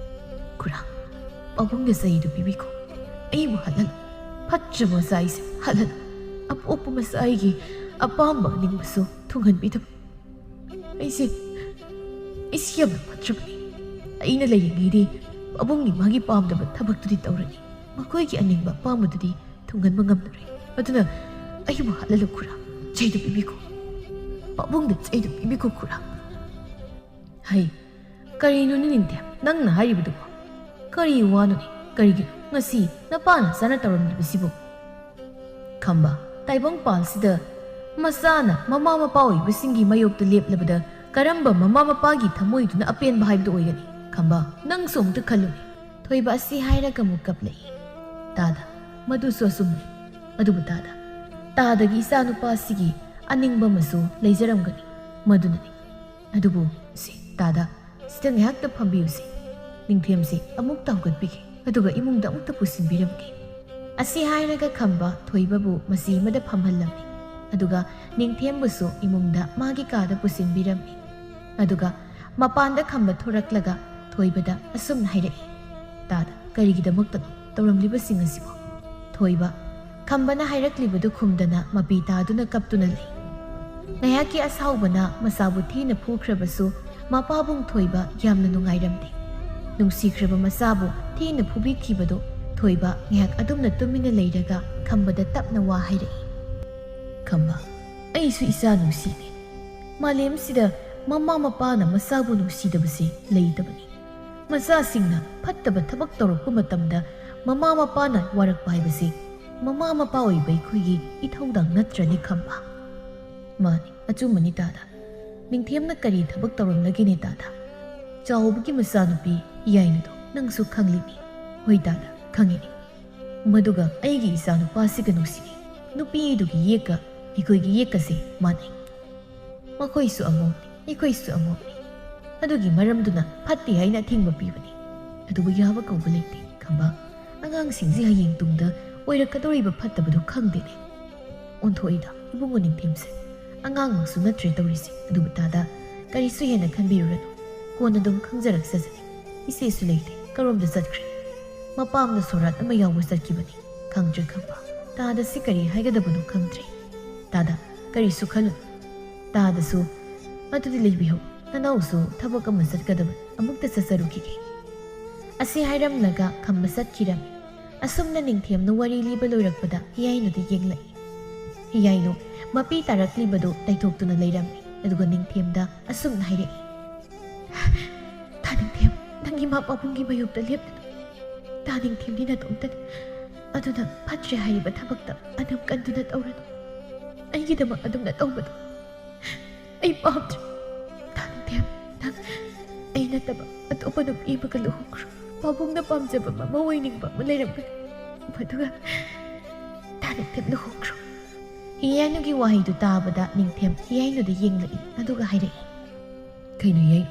"ꯈꯨꯔꯥ, ꯄꯥꯕꯨꯡꯗ ꯆꯩꯗꯨ ꯄꯤꯕꯤꯈꯣ꯫ ꯑꯩꯕꯨ ꯍꯠꯍꯜꯂꯨ꯫ ꯐꯠꯇ꯭ꯔꯕ ꯃꯆꯥ ꯑꯩꯁꯦ ꯍꯠꯍꯜꯂꯨ꯫ ꯑꯄꯣꯛꯄ ꯃꯆꯥ ꯑꯩꯒꯤ ꯑꯄꯥꯝꯕ ꯑꯅꯤꯡꯕꯁꯨ ꯊꯨꯡꯍꯟꯕꯤꯗꯕ꯫ ꯑꯩꯁꯦ, ꯑꯩꯁꯦ ꯌꯥꯝꯅ ꯐꯠꯇ꯭ꯔꯕꯅꯤ꯫ ꯑꯩꯅ ꯂꯩꯔꯤꯉꯩꯗꯤ ꯄꯥꯕꯨꯡꯒꯤ ꯃꯥꯒꯤ ꯄꯥꯝꯗꯕ ꯊꯕꯛꯇꯨꯗꯤ ꯇꯧꯔꯅꯤ꯫ ꯃꯈꯣꯏꯒꯤ ꯑꯅꯤꯡꯕ ꯑꯄꯥꯝꯕꯗꯨꯗꯤ ꯊꯨꯡꯍꯟꯕ ꯉꯝꯂꯔꯣꯏ꯫ ꯑꯗꯨꯅ ꯑꯩꯕꯨ ꯍꯠꯍꯜꯂꯨ ꯈꯨꯔꯥ꯫ ꯆꯩꯗꯨ ꯄꯤꯕꯤꯈꯣ꯫ ꯄꯥꯕꯨꯡꯗ ꯆꯩꯗꯨ ꯄꯤꯕꯤꯈꯣ ꯈꯨꯔꯥ꯫" ꯍꯩ, ꯀꯔꯤꯅꯣꯅꯦ ꯅꯤꯡꯊꯦꯝ ꯅꯪꯅ ꯍꯥꯏꯔꯤꯕꯗꯨꯕꯣ? ꯀꯔꯤ ꯋꯥꯅꯣꯅꯦ? ꯀꯔꯤꯒꯤꯅꯣ ꯉꯁꯤ ꯅꯄꯥ ꯅꯆꯥꯅ ꯇꯧꯔꯝꯂꯤꯕꯁꯤꯕꯨ? ꯈꯝꯕ, ꯇꯥꯏꯕꯪ ꯄꯥꯜꯁꯤꯗ ꯃꯆꯥꯅ ꯃꯃꯥ ꯃꯄꯥ ꯑꯣꯏꯕꯁꯤꯡꯒꯤ ꯃꯥꯌꯣꯛꯇ ꯂꯦꯞꯂꯕꯗ ꯀꯔꯝꯕ ꯃꯃꯥ ꯃꯄꯥꯒꯤ ꯊꯃꯣꯏꯗꯨꯅ ꯑꯄꯦꯟꯕ ꯍꯥꯏꯕꯗꯨ ꯑꯣꯏꯒꯅꯤ? ꯈꯝꯕ, ꯅꯪꯁꯨ ꯑꯃꯨꯛꯇ ꯈꯜꯂꯨꯅꯦ꯫ ꯊꯣꯏꯕ ꯑꯁꯤ ꯍꯥꯏꯔꯒ ꯑꯃꯨꯛ ꯀꯞꯂꯛꯏ꯫ ꯇꯥꯗ, ꯃꯗꯨꯁꯨ ꯑꯆꯨꯝꯕꯅꯤ꯫ ꯑꯗꯨꯕꯨ ꯇꯥꯗ, ꯇꯥꯗꯒꯤ ꯏꯆꯥꯅꯨꯄꯥꯁꯤꯒꯤ ꯑꯅꯤꯡꯕ ꯑꯃꯁꯨ ꯂꯩꯖꯔꯝꯒꯅꯤ꯫ ꯃꯗꯨꯅꯅꯤ꯫ ꯑꯗꯨꯕꯨ ꯁꯤ ꯇꯥꯗ, ꯁꯤꯗ ꯉꯥꯏꯍꯥꯛꯇ ꯐꯝꯕꯤꯌꯨꯁꯤ꯫ ꯅꯤꯡꯊꯦꯝꯁꯤ ꯑꯃꯨꯛꯇ ꯍꯧꯒꯠꯄꯤꯒꯦ꯫ ꯑꯗꯨꯒ ꯏꯃꯨꯡꯗ ꯑꯃꯨꯛꯇ ꯄꯨꯁꯤꯟꯕꯤꯔꯝꯒꯦ꯫ ꯑꯁꯤ ꯍꯥꯏꯔꯒ ꯈꯝꯕ ꯊꯣꯏꯕꯕꯨ ꯃꯆꯤ ꯑꯃꯗ ꯐꯝꯍꯜꯂꯝꯃꯤ꯫ ꯑꯗꯨꯒ ꯅꯤꯡꯊꯦꯝꯕꯨꯁꯨ ꯏꯃꯨꯡꯗ ꯃꯥꯒꯤ ꯀꯥꯗ ꯄꯨꯁꯤꯟꯕꯤꯔꯝꯃꯤ꯫ ꯑꯗꯨꯒ ꯃꯄꯥꯟꯗ ꯈꯝꯕ ꯊꯣꯔꯛꯂꯒ ꯊꯣꯏꯕꯗ ꯑꯁꯨꯝꯅ ꯍꯥꯏꯔꯛꯏ, "ꯇꯥꯗ, ꯀꯔꯤꯒꯤꯗꯃꯛꯇꯅꯣ ꯇꯧꯔꯝꯂꯤꯕꯁꯤꯡ ꯑꯁꯤꯕꯨ?" ꯊꯣꯏꯕ, ꯈꯝꯕꯅ ꯍꯥꯏꯔꯛꯂꯤꯕꯗꯨ ꯈꯨꯝꯗꯅ ꯃꯄꯤ ꯇꯥꯗꯨꯅ ꯀꯞꯇꯨꯅ ꯂꯩ꯫ ꯉꯥꯏꯍꯥꯛꯀꯤ ꯑꯁꯥꯎꯕꯅ ꯃꯆꯥꯕꯨ ꯊꯤꯅ ꯐꯨꯈ꯭ꯔꯕꯁꯨ ꯃꯄꯥꯕꯨꯡ ꯊꯣꯏꯕ ꯌꯥꯝꯅ ꯅꯨꯡꯉꯥꯏꯔꯝꯗꯦ꯫ ꯅꯨꯡꯁꯤꯈ꯭ꯔꯕ ꯃꯆꯥꯕꯨ ꯊꯤꯅ ꯐꯨꯕꯤꯈꯤꯕꯗꯨ ꯊꯣꯏꯕ ꯉꯥꯏꯍꯥꯛ ꯑꯗꯨꯝꯅ ꯇꯨꯃꯤꯟꯅ ꯂꯩꯔꯒ ꯈꯝꯕꯗ ꯇꯞꯅ ꯋꯥ ꯍꯥꯏꯔꯛꯏ꯫ ꯈꯝꯕ, ꯑꯩꯁꯨ ꯏꯆꯥ ꯅꯨꯡꯁꯤꯅꯦ꯫ ꯃꯥꯂꯦꯝꯁꯤꯗ ꯃꯃꯥ ꯃꯄꯥꯅ ꯃꯆꯥꯕꯨ ꯅꯨꯡꯁꯤꯗꯕꯁꯤ ꯂꯩꯇꯕꯅꯤ꯫ ꯃꯆꯥꯁꯤꯡꯅ ꯐꯠꯇꯕ ꯊꯕꯛ ꯇꯧꯔꯛꯄ ꯃꯇꯝꯗ ꯃꯃꯥ ꯃꯄꯥꯅ ꯋꯥꯔꯛꯄ ꯍꯥꯏꯕꯁꯤ ꯃꯃꯥ ꯃꯄꯥ ꯑꯣꯏꯕ ꯑꯩꯈꯣꯏꯒꯤ ꯏꯊꯧꯗꯥꯡ ꯅꯠꯇ꯭ꯔꯅꯦ ꯈꯝꯕ? ꯃꯥꯅꯤ, ꯑꯆꯨꯝꯕꯅꯤ ꯇꯥꯗ꯫ ꯅꯤꯡꯊꯦꯝꯅ ꯀꯔꯤ ꯊꯕꯛ ꯇꯧꯔꯝꯂꯒꯦꯅꯦ ꯇꯥꯗ? ꯆꯥꯎꯕꯒꯤ ꯃꯆꯥꯅꯨꯄꯤ ꯌꯥꯏꯃꯗꯣ ꯅꯪꯁꯨ ꯈꯪꯂꯤꯅꯤ꯫ ꯍꯣꯏ ꯇꯥꯗ, ꯈꯪꯉꯤꯅꯤ꯫ ꯃꯗꯨꯒ ꯑꯩꯒꯤ ꯏꯆꯥꯅꯨꯄꯥꯁꯤꯒ ꯅꯨꯡꯁꯤꯅꯩ꯫ ꯅꯨꯄꯤꯗꯨꯒꯤ ꯌꯦꯛꯀ ꯑꯩꯈꯣꯏꯒꯤ ꯌꯦꯛꯀꯁꯦ ꯃꯥꯟꯅꯩ꯫ ꯃꯈꯣꯏꯁꯨ ꯑꯉꯧꯅꯤ, ꯑꯩꯈꯣꯏꯁꯨ ꯑꯉꯧꯅꯤ꯫ ꯑꯗꯨꯒꯤ ꯃꯔꯝꯗꯨꯅ ꯐꯠꯇꯦ ꯍꯥꯏꯅ ꯑꯊꯤꯡꯕ ꯄꯤꯕꯅꯤ꯫ ꯑꯗꯨꯕꯨ ꯌꯥꯕ ꯀꯧꯕ ꯂꯩꯇꯦ, ꯈꯝꯕ꯫ ꯑꯉꯥꯡꯁꯤꯡꯁꯤ ꯍꯌꯦꯡ ꯇꯨꯡꯗ ꯑꯣꯏꯔꯛꯀꯗꯧꯔꯤꯕ ꯐꯠꯇꯕꯗꯨ ꯈꯪꯗꯦꯅꯦ꯫ ꯑꯣꯟꯊꯣꯛꯏꯗ ꯏꯕꯨꯡꯉꯣ ꯅꯤꯡꯊꯦꯝꯁꯦ꯫ ꯑꯉꯥꯡꯃꯛꯁꯨ ꯅꯠꯇ꯭ꯔꯦ ꯇꯧꯔꯤꯁꯦ꯫ ꯑꯗꯨꯕꯨ ꯇꯥꯗ, ꯀꯔꯤꯁꯨ ꯍꯦꯟꯅ ꯈꯟꯕꯤꯔꯨꯔꯅꯨ꯫ ꯀꯣꯟꯅ ꯑꯗꯨꯝ ꯈꯪꯖꯔꯛꯆꯁꯅꯤ꯫ ꯏꯆꯦꯁꯨ ꯂꯩꯇꯦ, ꯀꯔꯣꯝꯗ ꯆꯠꯈ꯭ꯔꯦ? ꯃꯄꯥꯝꯗ ꯁꯣꯔꯥꯠ ꯑꯃ ꯌꯥꯎꯕ ꯆꯠꯈꯤꯕꯅꯤ꯫ ꯈꯪꯗ꯭ꯔꯦ ꯈꯝꯕ, ꯇꯥꯗ ꯁꯤ ꯀꯔꯤ ꯍꯥꯏꯒꯗꯕꯅꯣ ꯈꯪꯗ꯭ꯔꯦ꯫ ꯇꯥꯗ, ꯀꯔꯤꯁꯨ ꯈꯜꯂꯨ꯫ ꯇꯥꯗꯁꯨ, ꯃꯗꯨꯗꯤ ꯂꯩꯕꯤꯍꯧ, ꯅꯅꯥꯎꯁꯨ ꯊꯕꯛ ꯑꯃ ꯆꯠꯀꯗꯕ, ꯑꯃꯨꯛꯇ ꯆꯠꯆꯔꯨꯈꯤꯒꯦ꯫ ꯑꯁꯤ ꯍꯥꯏꯔꯝꯂꯒ ꯈꯝꯕ ꯆꯠꯈꯤꯔꯝꯃꯤ꯫ ꯑꯁꯨꯝꯅ ꯅꯤꯡꯊꯦꯝꯅ ꯋꯥꯔꯤ ꯂꯤꯕ ꯂꯣꯏꯔꯛꯄꯗ ꯍꯤꯌꯥꯏꯅꯨꯗ ꯌꯦꯡꯂꯛꯏ꯫ ꯍꯤꯌꯥꯏꯅꯨ ꯃꯄꯤ ꯇꯥꯔꯛꯂꯤꯕꯗꯨ ꯇꯩꯊꯣꯛꯇꯨꯅ ꯂꯩꯔꯝꯃꯤ, ꯑꯗꯨꯒ ꯅꯤꯡꯊꯦꯝꯗ ꯑꯁꯨꯝꯅ ꯍꯥꯏꯔꯛꯏ, "ꯇꯥ ꯅꯤꯡꯊꯦꯝ, ꯅꯪꯒꯤ ꯏꯃꯥ ꯄꯥꯕꯨꯡꯒꯤ ꯃꯥꯌꯣꯛꯇ ꯂꯦꯞꯂꯅꯨ꯫ ꯇꯥ ꯅꯤꯡꯊꯦꯝꯗꯤ ꯅꯇꯣꯝꯇꯅꯤ꯫ ꯑꯗꯨꯅ ꯐꯠꯇ꯭ꯔꯦ ꯍꯥꯏꯔꯤꯕ ꯊꯕꯛꯇ ꯑꯗꯨꯝ ꯀꯟꯗꯨꯅ ꯇꯧꯔꯅꯨ꯫ ꯑꯩꯒꯤꯗꯃꯛ ꯑꯗꯨꯝꯅ ꯇꯧꯕꯗꯣ ꯑꯩ ꯄꯥꯝꯗ꯭ꯔꯦ꯫ ꯇꯥ ꯅꯤꯡꯊꯦꯝ, ꯅꯪ ꯑꯩ ꯅꯠꯇꯕ ꯑꯇꯣꯞꯄ ꯅꯨꯄꯤ ꯑꯃꯒ ꯂꯨꯍꯣꯡꯈ꯭ꯔꯣ꯫ ꯄꯥꯕꯨꯡꯅ ꯄꯥꯝꯖꯕ ꯑꯃ ꯑꯣꯏꯅꯤꯡꯕ ꯑꯃ ꯂꯩꯔꯝꯒꯅꯤ꯫ ꯃꯗꯨꯒ ꯇꯥ ꯅꯤꯡꯊꯦꯝ ꯂꯨꯍꯣꯡꯈ꯭ꯔꯣ꯫" ꯍꯤꯌꯥꯏꯅꯨꯒꯤ ꯋꯥꯍꯩꯗꯨ ꯇꯥꯕꯗ ꯅꯤꯡꯊꯦꯝ ꯍꯤꯌꯥꯏꯅꯨꯗ ꯌꯦꯡꯂꯛꯏ, ꯑꯗꯨꯒ ꯍꯥꯏꯔꯛꯏ, "ꯀꯩꯅꯣ ꯍꯤꯌꯥꯏꯅꯨ,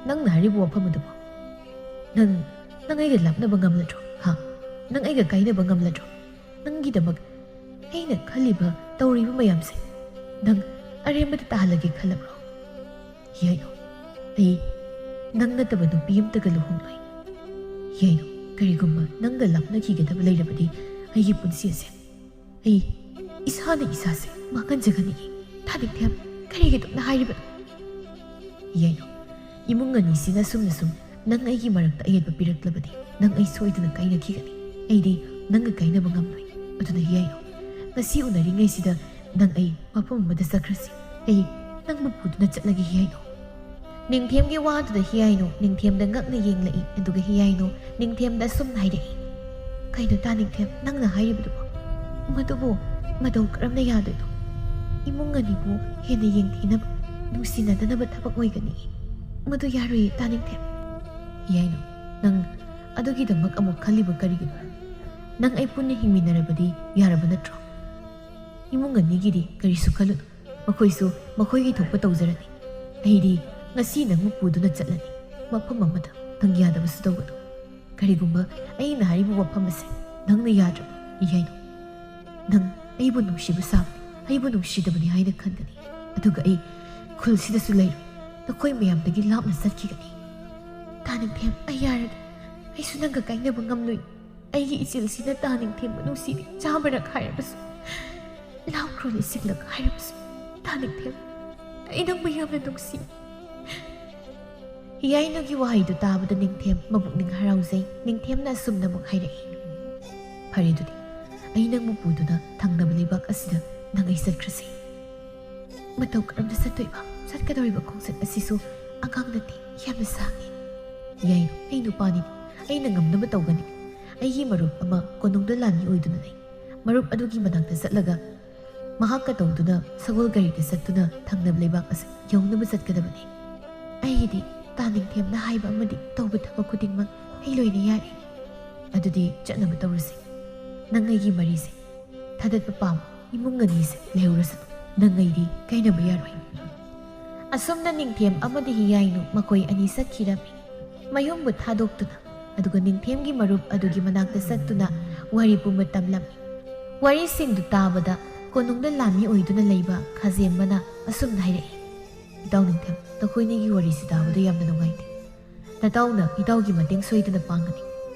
ꯅꯪꯅ ꯍꯥꯏꯔꯤꯕ ꯋꯥꯐꯝ ꯑꯗꯨꯕꯨ? ꯅꯪ, ꯅꯪ ꯑꯩꯒ ꯂꯥꯞꯅꯕ ꯉꯝꯂꯗ꯭ꯔꯣ? ꯍꯥ? ꯅꯪ ꯑꯩꯒ ꯀꯥꯏꯅꯕ ꯉꯝꯂꯗ꯭ꯔꯣ? ꯅꯪꯒꯤꯗꯃꯛ ꯑꯩꯅ ꯈꯜꯂꯤꯕ, ꯇꯧꯔꯤꯕ ꯃꯌꯥꯝꯁꯦ ꯅꯪ ꯑꯔꯦꯝꯕꯗ ꯇꯥꯍꯜꯂꯒꯦ ꯈꯜꯂꯕ꯭ꯔꯣ? ꯍꯤꯌꯥꯏꯅꯨ, ꯑꯩ ꯅꯪ ꯅꯠꯇꯕ ꯅꯨꯄꯤ ꯑꯃꯇꯒ ꯂꯨꯍꯣꯡꯂꯣꯏ꯫ ꯍꯤꯌꯥꯏꯅꯨ, ꯀꯔꯤꯒꯨꯝꯕ ꯅꯪꯒ ꯂꯥꯞꯅꯈꯤꯒꯗꯕ ꯂꯩꯔꯕꯗꯤ ꯑꯩꯒꯤ ꯄꯨꯟꯁꯤ ꯑꯁꯦ ꯑꯩ ꯏꯁꯥꯅ ꯏꯁꯥꯁꯦ ꯃꯥꯡꯍꯟꯖꯒꯅꯤ꯫" "ꯇꯥ ꯅꯤꯡꯊꯦꯝ, ꯀꯔꯤꯒꯤ ꯑꯗꯨꯝꯅ ꯍꯥꯏꯔꯤꯕꯅꯣ?" ꯍꯤꯌꯥꯏꯅꯨ, ꯏꯃꯨꯡ ꯑꯅꯤꯁꯤꯅ ꯁꯨꯝꯅ ꯁꯨꯝ ꯅꯪ ꯑꯩꯒꯤ ꯃꯔꯛꯇ ꯑꯌꯦꯠꯄ ꯄꯤꯔꯛꯂꯕꯗꯤ ꯅꯪ ꯑꯩ ꯁꯣꯏꯗꯅ ꯀꯥꯏꯅꯈꯤꯒꯅꯤ꯫ ꯑꯩꯗꯤ ꯅꯪꯒ ꯀꯥꯏꯅꯕ ꯉꯝꯂꯣꯏ꯫ ꯑꯗꯨꯅ ꯍꯤꯌꯥꯏꯅꯨ, ꯉꯁꯤ ꯎꯅꯔꯤꯉꯩꯁꯤꯗ ꯅꯪ ꯑꯩ ꯃꯐꯝ ꯑꯃꯗ ꯆꯠꯈ꯭ꯔꯁꯤ꯫ ꯑꯩ ꯅꯪꯕꯨ ꯄꯨꯗꯨꯅ ꯆꯠꯂꯒꯦ ꯍꯤꯌꯥꯏꯅꯨ꯫ ꯅꯤꯡꯊꯦꯝꯒꯤ ꯋꯥꯗꯨꯗ ꯍꯤꯌꯥꯏꯅꯨ ꯅꯤꯡꯊꯦꯝꯗ ꯉꯛꯅ ꯌꯦꯡꯂꯛꯏ, ꯑꯗꯨꯒ ꯍꯤꯌꯥꯏꯅꯨ ꯅꯤꯡꯊꯦꯝꯗ ꯑꯁꯨꯝꯅ ꯍꯥꯏꯔꯛꯏ, "ꯀꯩꯅꯣ ꯇꯥ ꯅꯤꯡꯊꯦꯝ, ꯅꯪꯅ ꯍꯥꯏꯔꯤꯕꯗꯨꯕꯣ? ꯃꯗꯨꯕꯨ ꯃꯇꯧ ꯀꯔꯝꯅ ꯌꯥꯗꯣꯏꯅꯣ? ꯏꯃꯨꯡ ꯑꯅꯤꯕꯨ ꯍꯦꯟꯅ ꯌꯦꯡꯊꯤꯅꯕ, ꯅꯨꯡꯁꯤꯅꯗꯅꯕ ꯊꯕꯛ ꯑꯣꯏꯒꯅꯤ꯫ ꯃꯗꯨ ꯌꯥꯔꯣꯏꯌꯦ ꯇꯥ ꯅꯤꯡꯊꯦꯝ꯫" "ꯍꯤꯌꯥꯏꯅꯨ, ꯅꯪ ꯑꯗꯨꯒꯤꯗꯃꯛ ꯑꯃꯨꯛ ꯈꯜꯂꯤꯕ ꯀꯔꯤꯒꯤꯅꯣ? ꯅꯪ ꯑꯩ ꯄꯨꯟꯅ ꯍꯤꯡꯃꯤꯟꯅꯔꯕꯗꯤ ꯌꯥꯔꯕ ꯅꯠꯇ꯭ꯔꯣ? ꯏꯃꯨꯡ ꯑꯅꯤꯒꯤꯗꯤ ꯀꯔꯤꯁꯨ ꯈꯜꯂꯨꯅꯨ, ꯃꯈꯣꯏꯁꯨ ꯃꯈꯣꯏꯒꯤ ꯊꯣꯛꯄ ꯇꯧꯖꯔꯅꯤ꯫ ꯑꯩꯗꯤ ꯉꯁꯤ ꯅꯪꯕꯨ ꯄꯨꯗꯨꯅ ꯆꯠꯂꯅꯤ꯫ ꯃꯐꯝ ꯑꯃꯗ ꯅꯪ ꯌꯥꯗꯕꯁꯨ ꯇꯧꯒꯅꯨ꯫ ꯀꯔꯤꯒꯨꯝꯕ ꯑꯩꯅ ꯍꯥꯏꯔꯤꯕ ꯋꯥꯐꯝ ꯑꯁꯦ ꯅꯪꯅ ꯌꯥꯗ꯭ꯔꯕ, ꯌꯥꯏꯅꯣ, ꯅꯪ ꯑꯩꯕꯨ ꯅꯨꯡꯁꯤꯕ ꯁꯥꯕꯅꯤ, ꯑꯩꯕꯨ ꯅꯨꯡꯁꯤꯗꯕꯅꯤ ꯍꯥꯏꯅ ꯈꯟꯒꯅꯤ꯫ ꯑꯗꯨꯒ ꯑꯩ ꯈꯨꯜꯁꯤꯗꯁꯨ ꯂꯩꯔꯣꯏ, ꯅꯈꯣꯏ ꯃꯌꯥꯝꯗꯒꯤ ꯂꯥꯞꯅ ꯆꯠꯈꯤꯒꯅꯤ꯫ ꯇꯥ ꯅꯤꯡꯊꯦꯝ, ꯑꯩ ꯌꯥꯔꯒꯦ꯫ ꯑꯩꯁꯨ ꯅꯪꯒ ꯀꯥꯏꯅꯕ ꯉꯝꯂꯣꯏ꯫ ꯑꯩꯒꯤ ꯏꯆꯤꯜꯁꯤꯅ ꯇꯥ ꯅꯤꯡꯊꯦꯝꯕꯨ ꯅꯨꯡꯁꯤꯕꯤ ꯆꯥꯝꯃꯔꯛ ꯍꯥꯏꯔꯕꯁꯨ, ꯂꯥꯛꯈ꯭ꯔꯣ ꯂꯤꯁꯤꯡꯂꯛ ꯍꯥꯏꯔꯕꯁꯨ, ꯇꯥ ꯅꯤꯡꯊꯦꯝ, ꯑꯩ ꯅꯪꯕꯨ ꯌꯥꯝꯅ ꯅꯨꯡꯁꯤ꯫ ꯍꯤꯌꯥꯏꯅꯨꯒꯤ ꯋꯥꯍꯩꯗꯨ ꯇꯥꯕꯗ ꯅꯤꯡꯊꯦꯝ ꯃꯄꯨꯛꯅꯤꯡ ꯍꯔꯥꯎꯖꯩ꯫ ꯅꯤꯡꯊꯦꯝꯅ ꯑꯁꯨꯝꯅ ꯑꯃꯨꯛ ꯍꯥꯏꯔꯛꯏ, "ꯐꯔꯦ, ꯑꯗꯨꯗꯤ ꯑꯩ ꯅꯪꯕꯨ ꯄꯨꯗꯨꯅ ꯊꯪꯅꯕ ꯂꯩꯕꯥꯛ ꯑꯁꯤꯗ ꯅꯪ ꯑꯩ ꯆꯠꯈ꯭ꯔꯁꯤ꯫" "ꯃꯇꯧ ꯀꯔꯝꯅ ꯆꯠꯇꯣꯏꯕ? ꯆꯠꯀꯗꯧꯔꯤꯕ ꯈꯣꯡꯆꯠ ꯑꯁꯤꯁꯨ ꯑꯉꯥꯡ ꯅꯠꯇꯦ, ꯌꯥꯝꯅ ꯁꯥꯡꯉꯤ꯫" "ꯌꯥꯏ, ꯑꯩ ꯅꯨꯄꯥꯅꯤ, ꯑꯩꯅ ꯉꯝꯅꯕ ꯇꯧꯒꯅꯤ꯫" ꯑꯩꯒꯤ ꯃꯔꯨꯞ ꯑꯃ ꯀꯣꯅꯨꯡꯗ ꯂꯥꯟꯃꯤ ꯑꯣꯏꯗꯨꯅ ꯂꯩ꯫ ꯃꯔꯨꯞ ꯑꯗꯨꯒꯤ ꯃꯅꯥꯛꯇ ꯆꯠꯂꯒ ꯃꯍꯥꯛꯀ ꯇꯧꯗꯨꯅ ꯁꯒꯣꯜ ꯒꯥꯔꯤꯗ ꯆꯠꯇꯨꯅ ꯊꯪꯅꯕ ꯂꯩꯕꯥꯛ ꯑꯁꯤ ꯌꯧꯅꯕ ꯆꯠꯀꯗꯕꯅꯤ꯫ ꯑꯩꯒꯤꯗꯤ ꯇꯥ ꯅꯤꯡꯊꯦꯝꯅ ꯍꯥꯏꯕ ꯑꯃꯗꯤ ꯇꯧꯕ ꯊꯕꯛ ꯈꯨꯗꯤꯡꯃꯛ ꯑꯩ ꯂꯣꯏꯅ ꯌꯥꯔꯤ꯫ ꯑꯗꯨꯗꯤ ꯆꯠꯅꯕ ꯇꯧꯔꯁꯤ꯫ ꯅꯪ ꯑꯩꯒꯤ ꯃꯔꯤꯁꯦ ꯊꯥꯗꯠꯄ ꯄꯥꯝꯕ ꯏꯃꯨꯡ ꯑꯅꯤꯁꯦ ꯂꯩꯍꯧꯔꯁꯅꯨ꯫ ꯅꯪ ꯑꯩꯗꯤ ꯀꯥꯏꯅꯕ ꯌꯥꯔꯣꯏ꯫ ꯑꯁꯨꯝꯅ ꯅꯤꯡꯊꯦꯝ ꯑꯃꯗꯤ ꯍꯤꯌꯥꯏꯅꯨ ꯃꯈꯣꯏ ꯑꯅꯤ ꯆꯠꯈꯤꯔꯝꯃꯤ꯫ ꯃꯌꯨꯝꯕꯨ ꯊꯥꯗꯣꯛꯇꯨꯅ, ꯑꯗꯨꯒ ꯅꯤꯡꯊꯦꯝꯒꯤ ꯃꯔꯨꯞ ꯑꯗꯨꯒꯤ ꯃꯅꯥꯛꯇ ꯆꯠꯇꯨꯅ ꯋꯥꯔꯤ ꯄꯨꯝꯕ ꯇꯝꯂꯝꯃꯤ꯫ ꯋꯥꯔꯤꯁꯤꯡꯗꯨ ꯇꯥꯕꯗ ꯀꯣꯅꯨꯡꯗ ꯂꯥꯟꯃꯤ ꯑꯣꯏꯗꯨꯅ ꯂꯩꯕ ꯈꯥꯖꯦꯝꯕꯅ ꯑꯁꯨꯝꯅ ꯍꯥꯏꯔꯛꯏ, "ꯏꯇꯥꯎ ꯅꯤꯡꯊꯦꯝ, ꯅꯈꯣꯏꯅꯤꯒꯤ ꯋꯥꯔꯤꯁꯤ ꯇꯥꯕꯗ ꯌꯥꯝꯅ ꯅꯨꯡꯉꯥꯏꯇꯦ꯫ ꯅꯇꯥꯎꯅ ꯏꯇꯥꯎꯒꯤ ꯃꯇꯦꯡ ꯁꯣꯏꯗꯅ ꯄꯥꯡꯒꯅꯤ꯫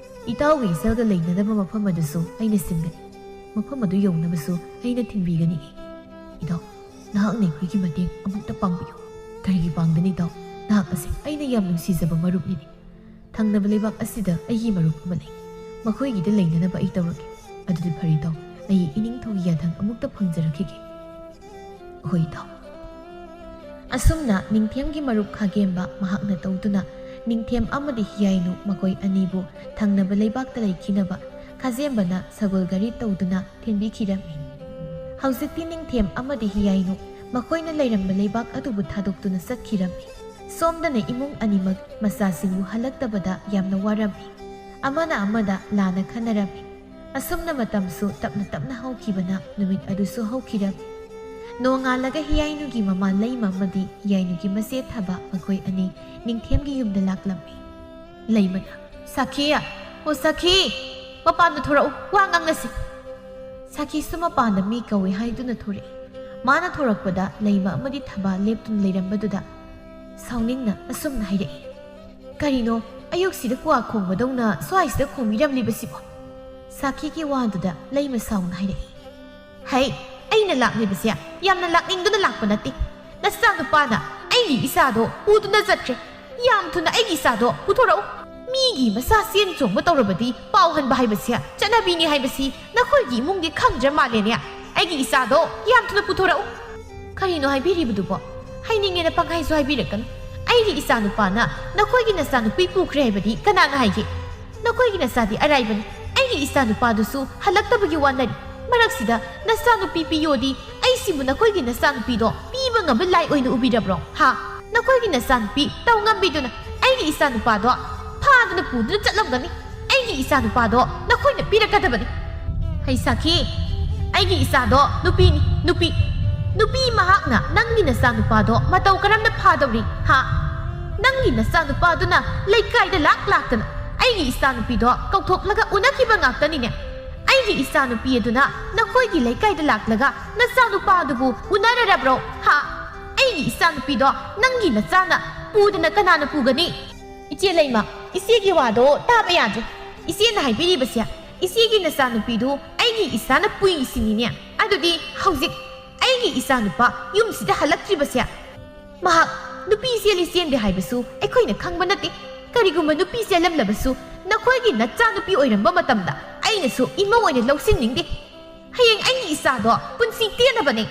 ꯏꯇꯥꯎꯒꯤ ꯏꯆꯜꯒ ꯂꯩꯅꯅꯕ ꯃꯐꯝ ꯑꯗꯨꯁꯨ ꯑꯩꯅ ꯁꯤꯟꯒꯅꯤ꯫ ꯃꯐꯝ ꯑꯗꯨ ꯌꯧꯅꯕꯁꯨ ꯑꯩꯅ ꯊꯤꯟꯕꯤꯒꯅꯤ꯫ ꯏꯇꯥꯎ, ꯅꯍꯥꯛꯅ ꯑꯩꯈꯣꯏꯒꯤ ꯃꯇꯦꯡ ꯑꯃꯨꯛꯇ ꯄꯥꯡꯕꯤꯌꯨ꯫" "ꯀꯔꯤꯒꯤ ꯄꯥꯡꯗꯅꯤ ꯏꯇꯥꯎ? ꯅꯍꯥꯛ ꯑꯁꯦ ꯑꯩꯅ ꯌꯥꯝ ꯅꯨꯡꯁꯤꯖꯕ ꯃꯔꯨꯞꯅꯤꯅꯦ꯫ ꯊꯪꯅꯕ ꯂꯩꯕꯥꯛ ꯑꯁꯤꯗ ꯑꯩꯒꯤ ꯃꯔꯨꯞ ꯑꯃ ꯂꯩ꯫ ꯃꯈꯣꯏꯒꯤꯗ ꯂꯩꯅꯅꯕ ꯑꯩ ꯇꯧꯔꯒꯦ꯫ ꯑꯗꯨꯗꯤ ꯐꯔꯦ ꯏꯇꯥꯎ, ꯑꯩ ꯏꯅꯤꯡꯊꯧꯒꯤ ꯌꯥꯊꯪ ꯑꯃꯨꯛꯇ ꯐꯪꯖꯔꯛꯈꯤꯒꯦ꯫" "ꯍꯣꯏ ꯏꯇꯥꯎ꯫" ꯑꯁꯨꯝꯅ ꯅꯤꯡꯊꯦꯝꯒꯤ ꯃꯔꯨꯞ ꯈꯥꯒꯦꯝꯕ ꯃꯍꯥꯛꯅ ꯇꯧꯗꯨꯅ ꯅꯤꯡꯊꯦꯝ ꯑꯃꯗꯤ ꯍꯤꯌꯥꯏꯅꯨ ꯃꯈꯣꯏ ꯑꯅꯤꯕꯨ ꯊꯪꯅꯕ ꯂꯩꯕꯥꯛꯇ ꯂꯩꯈꯤꯅꯕ ꯈꯥꯖꯦꯝꯕꯅ ꯁꯒꯣꯜ ꯒꯥꯔꯤ ꯇꯧꯗꯨꯅ ꯊꯤꯟꯕꯤꯈꯤꯔꯝꯃꯤ꯫ ꯍꯧꯖꯤꯛꯇꯤ ꯅꯤꯡꯊꯦꯝ ꯑꯃꯗꯤ ꯍꯤꯌꯥꯏꯅꯨ ꯃꯈꯣꯏꯅ ꯂꯩꯔꯝꯕ ꯂꯩꯕꯥꯛ ꯑꯗꯨꯕꯨ ꯊꯥꯗꯣꯛꯇꯨꯅ ꯆꯠꯈꯤꯔꯝꯃꯤ꯫ ꯁꯣꯝꯗꯅ ꯏꯃꯨꯡ ꯑꯅꯤꯃꯛ ꯃꯆꯥꯁꯤꯡꯕꯨ ꯍꯜꯂꯛꯇꯕꯗ ꯌꯥꯝꯅ ꯋꯥꯔꯝꯃꯤ꯫ ꯑꯃꯅ ꯑꯃꯗ ꯂꯥꯟꯅ ꯈꯟꯅꯔꯝꯃꯤ꯫ ꯑꯁꯨꯝꯅ ꯃꯇꯝꯁꯨ ꯇꯞꯅ ꯇꯞꯅ ꯍꯧꯈꯤꯕꯅ ꯅꯨꯃꯤꯠ ꯑꯗꯨꯁꯨ ꯍꯧꯈꯤꯔꯝꯃꯤ꯫ ꯅꯣꯡꯉꯥꯜꯂꯒ ꯍꯤꯌꯥꯏꯅꯨꯒꯤ ꯃꯃꯥ ꯂꯩꯃ ꯑꯃꯗꯤ ꯍꯤꯌꯥꯏꯅꯨꯒꯤ ꯃꯆꯦ ꯊꯕ ꯃꯈꯣꯏ ꯑꯅꯤ ꯅꯤꯡꯊꯦꯝꯒꯤ ꯌꯨꯝꯗ ꯂꯥꯛꯂꯝꯃꯤ꯫ ꯂꯩꯃꯅ, "ꯁꯥꯈꯤ! ꯑꯣ ꯁꯥꯈꯤ! ꯃꯄꯥꯟꯗ ꯊꯣꯔꯛꯎ, ꯋꯥ ꯉꯥꯡꯅꯁꯤ!" ꯁꯥꯈꯤꯁꯨ ꯃꯄꯥꯟꯗ ꯃꯤ ꯀꯧꯏ ꯍꯥꯏꯗꯨꯅ ꯊꯣꯔꯛꯏ꯫ ꯃꯥꯅ ꯊꯣꯔꯛꯄꯗ ꯂꯩꯃ ꯑꯃꯗꯤ ꯊꯕ ꯂꯦꯞꯇꯨꯅ ꯂꯩꯔꯝꯕꯗꯨꯗ ꯁꯥꯎꯅꯤꯡꯅ ꯑꯁꯨꯝꯅ ꯍꯥꯏꯔꯛꯏ, "ꯀꯔꯤꯅꯣ ꯑꯌꯨꯛꯁꯤꯗ ꯀ꯭ꯋꯥ ꯈꯣꯡꯕꯗꯧꯅ ꯁ꯭ꯋꯥꯏꯁꯤꯗ ꯈꯣꯡꯕꯤꯔꯝꯂꯤꯕꯁꯤꯕꯣ?" ꯁꯥꯈꯤꯒꯤ ꯋꯥꯗꯨꯗ ꯂꯩꯃ ꯁꯥꯎꯅ ꯍꯥꯏꯔꯛꯏ, "ꯍꯩ, ꯑꯩꯅ ꯂꯥꯛꯂꯤꯕꯁꯦ ꯌꯥꯝꯅ ꯂꯥꯛꯅꯤꯡꯗꯨꯅ ꯂꯥꯛꯄ ꯅꯠꯇꯦ꯫ ꯅꯆꯥꯅꯨꯄꯥꯅ ꯑꯩꯒꯤ ꯏꯆꯥꯗꯣ ꯄꯨꯗꯨꯅ ꯆꯠꯈ꯭ꯔꯦ꯫ ꯌꯥꯝ ꯊꯨꯅ ꯑꯩꯒꯤ ꯏꯆꯥꯗꯣ ꯄꯨꯊꯣꯔꯛꯎ꯫ ꯃꯤꯒꯤ ꯃꯆꯥ ꯆꯦꯟ ꯆꯣꯡꯕ ꯇꯧꯔꯕꯗꯤ ꯄꯥꯎ ꯍꯟꯕ ꯍꯥꯏꯕꯁꯦ ꯆꯠꯅꯕꯤꯅꯤ ꯍꯥꯏꯕꯁꯤ ꯅꯈꯣꯏꯒꯤ ꯏꯃꯨꯡꯗꯤ ꯈꯪꯗ꯭ꯔ ꯃꯥꯜꯂꯦꯅꯦ꯫ ꯑꯩꯒꯤ ꯏꯆꯥꯗꯣ ꯌꯥꯝ ꯊꯨꯅ ꯄꯨꯊꯣꯔꯛꯎ꯫" "ꯀꯔꯤꯅꯣ ꯍꯥꯏꯕꯤꯔꯤꯕꯗꯨꯕꯣ? ꯍꯥꯏꯅꯤꯡꯉꯦꯅ ꯄꯪꯍꯥꯏꯁꯨ ꯍꯥꯏꯕꯤꯔꯛꯀꯅꯨ꯫ ꯑꯩꯒꯤ ꯏꯆꯥꯅꯨꯄꯥꯅ ꯅꯈꯣꯏꯒꯤ ꯅꯆꯥꯅꯨꯄꯤ ꯄꯨꯈ꯭ꯔꯦ ꯍꯥꯏꯕꯗꯤ ꯀꯅꯥꯅ ꯍꯥꯏꯒꯦ? ꯅꯈꯣꯏꯒꯤ ꯅꯆꯥꯗꯤ ꯑꯔꯥꯏꯕꯅꯤ꯫ ꯑꯩꯒꯤ ꯏꯆꯥꯅꯨꯄꯥꯗꯨꯁꯨ ꯍꯜꯂꯛꯇꯕꯒꯤ ꯋꯥꯅꯔꯤ꯫ ꯃꯔꯛꯁꯤꯗ ꯅꯆꯥꯅꯨꯄꯤ ꯄꯤꯌꯣꯗꯤ ꯑꯩꯁꯤꯕꯨ ꯅꯈꯣꯏꯒꯤ ꯅꯆꯥꯅꯨꯄꯤꯗꯣ ꯄꯤꯕ ꯉꯝꯕ ꯂꯥꯏ ꯑꯣꯏꯅ ꯎꯕꯤꯔꯕ꯭ꯔꯣ? ꯍꯥ? ꯅꯈꯣꯏꯒꯤ ꯅꯆꯥꯅꯨꯄꯤ ꯇꯧ ꯉꯝꯕꯤꯗꯨꯅ ꯑꯩꯒꯤ ꯏꯆꯥꯅꯨꯄꯥꯗꯣ ꯐꯥꯗꯨꯅ ꯄꯨꯗꯨꯅ ꯆꯠꯂꯝꯒꯅꯤ꯫ ꯑꯩꯒꯤ ꯏꯆꯥꯅꯨꯄꯥꯗꯣ ꯅꯈꯣꯏꯅ ꯄꯤꯔꯛꯀꯗꯕꯅꯤ꯫" "ꯍꯩ ꯁꯥꯈꯤ, ꯑꯩꯒꯤ ꯏꯆꯥꯗꯣ ꯅꯨꯄꯤꯅꯤ, ꯅꯨꯄꯤ꯫ ꯅꯨꯄꯤ ꯃꯍꯥꯛꯅ ꯅꯪꯒꯤ ꯅꯆꯥꯅꯨꯄꯥꯗꯣ ꯃꯇꯧ ꯀꯔꯝꯅ ꯐꯥꯗꯧꯔꯤ, ꯍꯥ? ꯅꯪꯒꯤ ꯅꯆꯥꯅꯨꯄꯥꯗꯨꯅ ꯂꯩꯀꯥꯏꯗ ꯂꯥꯛ ꯂꯥꯛꯇꯅ ꯑꯩꯒꯤ ꯏꯆꯥꯅꯨꯄꯤꯗꯣ ꯀꯧꯊꯣꯛꯂꯒ ꯎꯅꯈꯤꯕ ꯉꯥꯛꯇꯅꯤꯅꯦ꯫ ꯑꯩꯒꯤ ꯏꯆꯥꯅꯨꯄꯤ ꯑꯗꯨꯅ ꯅꯈꯣꯏꯒꯤ ꯂꯩꯀꯥꯏꯗ ꯂꯥꯛꯂꯒ ꯅꯆꯥꯅꯨꯄꯥ ꯑꯗꯨꯕꯨ ꯎꯅꯔꯔꯕ꯭ꯔꯣ, ꯍꯥ? ꯑꯩꯒꯤ ꯏꯆꯥꯅꯨꯄꯤꯗꯣ ꯅꯪꯒꯤ ꯅꯆꯥꯅ ꯄꯨꯗꯅ ꯀꯅꯥꯅ ꯄꯨꯒꯅꯤ?" "ꯏꯆꯦ ꯂꯩꯃ, ꯏꯆꯦꯒꯤ ꯋꯥꯗꯣ ꯇꯥꯕ ꯌꯥꯗ꯭ꯔꯦ꯫ ꯏꯆꯦꯅ ꯍꯥꯏꯕꯤꯔꯤꯕꯁꯦ, ꯏꯆꯦꯒꯤ ꯅꯆꯥꯅꯨꯄꯤꯗꯨ ꯑꯩꯒꯤ ꯏꯆꯥꯅ ꯄꯨꯏꯁꯤꯅꯤꯅꯦ꯫ ꯑꯗꯨꯗꯤ ꯍꯧꯖꯤꯛ ꯑꯩꯒꯤ ꯏꯆꯥꯅꯨꯄꯥ ꯌꯨꯝꯁꯤꯗ ꯍꯜꯂꯛꯇ꯭ꯔꯤꯕꯁꯦ, ꯃꯍꯥꯛ ꯅꯨꯄꯤ ꯆꯦꯜꯂꯤ ꯆꯦꯟꯗꯦ ꯍꯥꯏꯕꯁꯨ ꯑꯩꯈꯣꯏꯅ ꯈꯪꯕ ꯅꯠꯇꯦ꯫ ꯀꯔꯤꯒꯨꯝꯕ ꯅꯨꯄꯤ ꯆꯦꯜꯂꯝꯂꯕꯁꯨ ꯅꯈꯣꯏꯒꯤ ꯅꯆꯥꯅꯨꯄꯤ ꯑꯣꯏꯔꯝꯕ ꯃꯇꯝꯗ ꯑꯩꯅꯁꯨ ꯏꯃꯧ ꯑꯣꯏꯅ ꯂꯧꯁꯤꯟꯅꯤꯡꯗꯦ꯫ ꯍꯌꯦꯡ ꯑꯩꯒꯤ ꯏꯆꯥꯗꯣ ꯄꯨꯟꯁꯤ ꯇꯦꯟꯅꯕꯅꯦ꯫"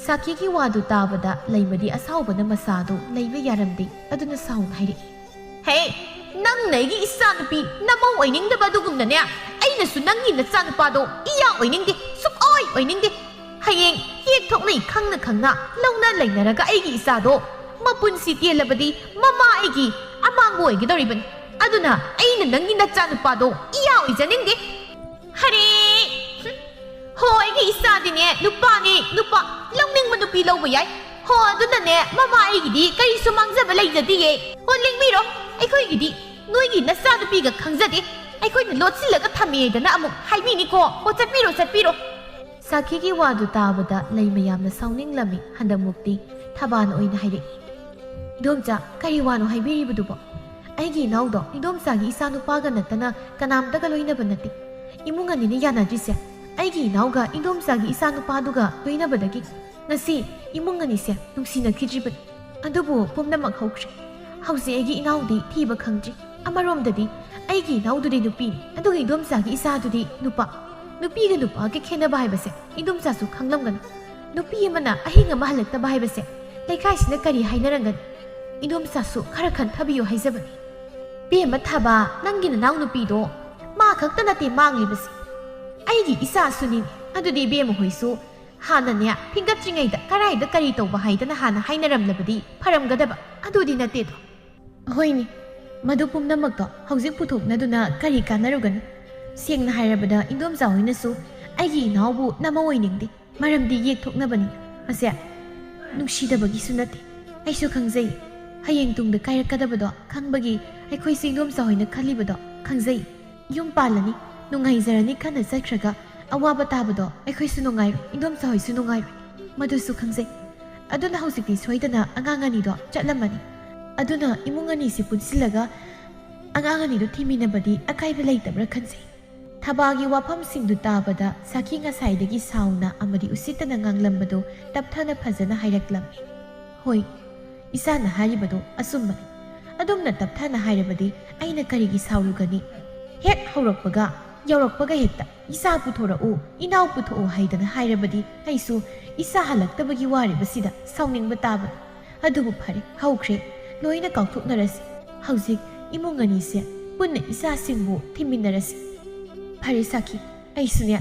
ꯁꯥꯈꯤꯒꯤ ꯋꯥꯗꯨ ꯇꯥꯕꯗ ꯂꯩꯃꯗꯤ ꯑꯁꯥꯎꯕꯅ ꯃꯁꯥꯗꯨ ꯂꯩꯕ ꯌꯥꯔꯝꯗꯦ꯫ ꯑꯗꯨꯅ ꯁꯥꯎꯅ ꯍꯥꯏꯔꯛꯏ, "ꯍꯦ, ꯅꯪꯅ ꯑꯩꯒꯤ ꯏꯆꯥꯅꯨꯄꯤ ꯅꯃꯧ ꯑꯣꯏꯅꯤꯡꯗꯕ ꯑꯗꯨꯒꯨꯝꯅꯅꯦ, ꯑꯩꯅꯁꯨ ꯅꯪꯒꯤ ꯅꯆꯥꯅꯨꯄꯥꯗꯣ ꯏꯌꯥ ꯑꯣꯏꯅꯤꯡꯗꯦ, ꯁꯨꯛꯑꯣꯏ ꯑꯣꯏꯅꯤꯡꯗꯦ꯫ ꯍꯌꯦꯡ ꯌꯦꯛ ꯊꯣꯛꯅꯩ ꯈꯪꯅ ꯈꯪꯅ ꯂꯧꯅ ꯂꯩꯅꯔꯒ ꯑꯩꯒꯤ ꯏꯆꯥꯗꯣ ꯃꯄꯨꯟꯁꯤ ꯇꯦꯜꯂꯕꯗꯤ ꯃꯃꯥ ꯑꯩꯒꯤ ꯑꯃꯥꯡꯕ ꯑꯣꯏꯒꯗꯧꯔꯤꯕꯅꯤ꯫ ꯑꯗꯨꯅ ꯑꯩꯅ ꯅꯪꯒꯤ ꯅꯆꯥꯅꯨꯄꯥꯗꯣ ꯏꯌꯥ ꯑꯣꯏꯖꯅꯤꯡꯗꯦ꯫" "ꯍꯔꯦ! ꯍꯨꯝ, ꯍꯣ, ꯑꯩꯒꯤ ꯏꯆꯥꯗꯤꯅꯦ ꯅꯨꯄꯥꯅꯦ, ꯅꯨꯄꯥ꯫ ꯂꯧꯅꯤꯡꯕ ꯅꯨꯄꯤ ꯂꯧꯕ ꯌꯥꯏ꯫ ꯍꯣ, ꯑꯗꯨꯅꯅꯦ ꯃꯃꯥ, ꯑꯩꯒꯤꯗꯤ ꯀꯔꯤꯁꯨ ꯃꯥꯡꯖꯕ ꯂꯩꯖꯗꯤꯌꯦ꯫ ꯍꯣ, ꯂꯦꯡꯕꯤꯔꯣ꯫ ꯑꯩꯈꯣꯏꯒꯤꯗꯤ ꯅꯣꯏꯒꯤ ꯅꯆꯥꯅꯨꯄꯤꯒ ꯈꯪꯖꯗꯦ꯫ ꯑꯩꯈꯣꯏꯅ ꯂꯣꯠꯁꯤꯜꯂꯒ ꯊꯝꯃꯦꯗꯅ ꯑꯃꯨꯛ ꯍꯥꯏꯕꯤꯅꯤꯀꯣ꯫ ꯍꯣ, ꯆꯠꯄꯤꯔꯣ, ꯆꯠꯄꯤꯔꯣ꯫ ꯁꯥꯈꯤꯒꯤ ꯋꯥꯗꯨ ꯇꯥꯕꯗ ꯂꯩꯃ ꯌꯥꯝꯅ ꯁꯥꯎꯅꯤꯡꯂꯝꯃꯤ꯫ ꯍꯟꯗꯛꯃꯨꯛꯇꯤ ꯊꯕꯥꯅ ꯑꯣꯏꯅ ꯍꯥꯏꯔꯛꯏ꯫ "ꯏꯗꯣꯝꯆꯥ, ꯀꯔꯤ ꯋꯥꯅꯣ ꯍꯥꯏꯕꯤꯔꯤꯕꯗꯨꯕꯣ? ꯑꯩꯒꯤ ꯏꯅꯥꯎꯗꯣ ꯏꯗꯣꯝꯆꯥꯒꯤ ꯏꯆꯥꯅꯨꯄꯥꯒ ꯅꯠꯇꯅ ꯀꯅꯥꯝꯇꯒ ꯂꯣꯏꯅꯕ ꯅꯠꯇꯦ꯫ ꯏꯃꯨꯡ ꯑꯅꯤꯅ ꯌꯥꯅꯗ꯭ꯔꯤꯁꯦ ꯑꯩꯒꯤ ꯏꯅꯥꯎꯒ ꯏꯗꯣꯝꯆꯥꯒꯤ ꯏꯆꯥꯅꯨꯄꯥꯗꯨꯒ ꯂꯣꯏꯅꯕꯗꯒꯤ꯫ ꯉꯁꯤ ꯏꯃꯨꯡ ꯑꯅꯤꯁꯦ ꯅꯨꯡꯁꯤꯅꯈꯤꯗ꯭ꯔꯤꯕꯅꯤ꯫ ꯑꯗꯨꯕꯨ ꯄꯨꯝꯅꯃꯛ ꯍꯧꯈ꯭ꯔꯦ꯫ ꯍꯧꯖꯤꯛ ꯑꯩꯒꯤ ꯏꯅꯥꯎꯗꯤ ꯊꯤꯕ ꯈꯪꯗ꯭ꯔꯤ꯫ ꯑꯃꯔꯣꯝꯗꯗꯤ ꯑꯩꯒꯤ ꯏꯅꯥꯎꯗꯨꯗꯤ ꯅꯨꯄꯤꯅꯤ, ꯑꯗꯨꯒ ꯏꯗꯣꯝꯆꯥꯒꯤ ꯏꯆꯥꯗꯨꯗꯤ ꯅꯨꯄꯥ꯫ ꯅꯨꯄꯤꯒ ꯅꯨꯄꯥꯒ ꯈꯦꯠꯅꯕ ꯍꯥꯏꯕꯁꯦ ꯏꯗꯣꯝꯆꯥꯁꯨ ꯈꯪꯂꯝꯒꯅꯤ꯫ ꯅꯨꯄꯤ ꯑꯃꯅ ꯑꯍꯤꯡ ꯑꯃ ꯍꯜꯂꯛꯇꯕ ꯍꯥꯏꯕꯁꯦ ꯂꯩꯀꯥꯏꯁꯤꯅ ꯀꯔꯤ ꯍꯥꯏꯅꯔꯝꯒꯅꯤ? ꯏꯗꯣꯝꯆꯥꯁꯨ ꯈꯔ ꯈꯟꯊꯕꯤꯌꯨ ꯍꯥꯏꯖꯕꯅꯤ꯫" "ꯕꯦꯝꯃ ꯊꯥꯕ, ꯅꯪꯒꯤ ꯅꯅꯥꯎ ꯅꯨꯄꯤꯗꯣ ꯃꯥ ꯈꯛꯇ ꯅꯠꯇꯦ ꯃꯥꯡꯂꯤꯕꯁꯦ, ꯑꯩꯒꯤ ꯏꯆꯥꯁꯨꯅꯤ꯫ ꯑꯗꯨꯗꯤ ꯕꯦꯝꯃ ꯍꯣꯏꯁꯨ ꯍꯥꯟꯅꯅꯦ ꯐꯤꯡꯒꯠꯇ꯭ꯔꯤꯉꯩꯗ ꯀꯔꯥꯏꯗ ꯀꯔꯤ ꯇꯧꯕ ꯍꯥꯏꯗꯅ ꯍꯥꯟꯅ ꯍꯥꯏꯅꯔꯝꯂꯕꯗꯤ ꯐꯔꯝꯒꯗꯕ꯫ ꯑꯗꯨꯗꯤ ꯅꯠꯇꯦꯗꯣ꯫" "ꯍꯣꯏꯅꯦ, ꯃꯗꯨ ꯄꯨꯝꯅꯃꯛꯇꯣ ꯍꯧꯖꯤꯛ ꯄꯨꯊꯣꯛꯅꯗꯨꯅ ꯀꯔꯤ ꯀꯥꯟꯅꯔꯨꯒꯅꯤ? ꯁꯦꯡꯅ ꯍꯥꯏꯔꯕꯗ ꯏꯗꯣꯝꯆꯥ ꯍꯣꯏꯅꯁꯨ ꯑꯩꯒꯤ ꯏꯅꯥꯎꯕꯨ ꯅꯃꯧ ꯑꯣꯏꯅꯤꯡꯗꯦ꯫ ꯃꯔꯝꯗꯤ ꯌꯦꯛꯊꯣꯛꯅꯕꯅꯤ꯫ ꯃꯁꯦ ꯅꯨꯡꯁꯤꯗꯕꯒꯤꯁꯨ ꯅꯠꯇꯦ꯫ ꯑꯩꯁꯨ ꯈꯪꯖꯩ꯫ ꯍꯌꯦꯡ ꯇꯨꯡꯗ ꯀꯥꯏꯔꯛꯀꯗꯕꯗꯣ ꯈꯪꯕꯒꯤ ꯑꯩꯈꯣꯏꯁꯦ ꯏꯗꯣꯝꯆꯥ ꯍꯣꯏꯅ ꯈꯜꯂꯤꯕꯗꯣ ꯈꯪꯖꯩ꯫ ꯌꯨꯝ ꯄꯥꯜꯂꯅꯤ, ꯅꯨꯡꯉꯥꯏꯖꯔꯅꯤ ꯈꯟꯅ ꯆꯠꯈ꯭ꯔꯒ ꯑꯋꯥꯕ ꯇꯥꯕꯗꯣ ꯑꯩꯈꯣꯏꯁꯨ ꯅꯨꯡꯉꯥꯏꯔꯣꯏ, ꯏꯗꯣꯝꯆꯥ ꯍꯣꯏꯁꯨ ꯅꯨꯡꯉꯥꯏꯔꯣꯏ꯫ ꯃꯗꯨꯁꯨ ꯈꯪꯖꯩ꯫ ꯑꯗꯨꯅ ꯍꯧꯖꯤꯛꯇꯤ ꯁꯣꯏꯗꯅ ꯑꯉꯥꯡ ꯑꯅꯤꯗꯣ ꯆꯠꯂꯝꯃꯅꯤ꯫ ꯑꯗꯨꯅ ꯏꯃꯨꯡ ꯑꯅꯤꯁꯤ ꯄꯨꯟꯁꯤꯜꯂꯒ ꯑꯉꯥꯡ ꯑꯅꯤꯗꯣ ꯊꯤꯃꯤꯟꯅꯕꯗꯤ ꯑꯀꯥꯏꯕ ꯂꯩꯇꯕ꯭ꯔꯥ ꯈꯟꯖꯩ꯫" ꯊꯕꯥꯒꯤ ꯋꯥꯐꯝꯁꯤꯡꯗꯨ ꯇꯥꯕꯗ ꯁꯥꯈꯤ ꯉꯁꯥꯏꯗꯒꯤ ꯁꯥꯎꯅ ꯑꯃꯗꯤ ꯎꯁꯤꯠꯇꯅ ꯉꯥꯡꯂꯝꯕꯗꯨ ꯇꯞꯊꯅ ꯐꯖꯅ ꯍꯥꯏꯔꯛꯂꯝꯃꯤ꯫ "ꯍꯣꯏ, ꯏꯆꯥꯅ ꯍꯥꯏꯔꯤꯕꯗꯨ ꯑꯆꯨꯝꯕꯅꯤ꯫ ꯑꯗꯨꯝꯅ ꯇꯞꯊꯅ ꯍꯥꯏꯔꯕꯗꯤ ꯑꯩꯅ ꯀꯔꯤꯒꯤ ꯁꯥꯎꯔꯨꯒꯅꯤ? ꯍꯦꯛ ꯍꯧꯔꯛꯄꯒ, ꯌꯧꯔꯛꯄꯒ ꯍꯦꯛꯇ ꯏꯆꯥ ꯄꯨꯊꯣꯔꯛꯎ, ꯏꯅꯥꯎ ꯄꯨꯊꯣꯛꯎ ꯍꯥꯏꯗꯅ ꯍꯥꯏꯔꯕꯗꯤ ꯑꯩꯁꯨ ꯏꯆꯥ ꯍꯜꯂꯛꯇꯕꯒꯤ ꯋꯥꯔꯤꯕꯁꯤꯗ ꯁꯥꯎꯅꯤꯡꯕ ꯇꯥꯕꯅꯤ꯫ ꯑꯗꯨꯕꯨ ꯐꯔꯦ, ꯍꯧꯈ꯭ꯔꯦ, ꯂꯣꯏꯅ ꯀꯥꯎꯊꯣꯛꯅꯔꯁꯤ꯫ ꯍꯧꯖꯤꯛ ꯏꯃꯨꯡ ꯑꯅꯤꯁꯦ ꯄꯨꯟꯅ ꯏꯆꯥꯁꯤꯡꯕꯨ ꯊꯤꯃꯤꯟꯅꯔꯁꯤ꯫" "ꯐꯔꯦ ꯁꯥꯈꯤ, ꯑꯩꯁꯨꯅꯦ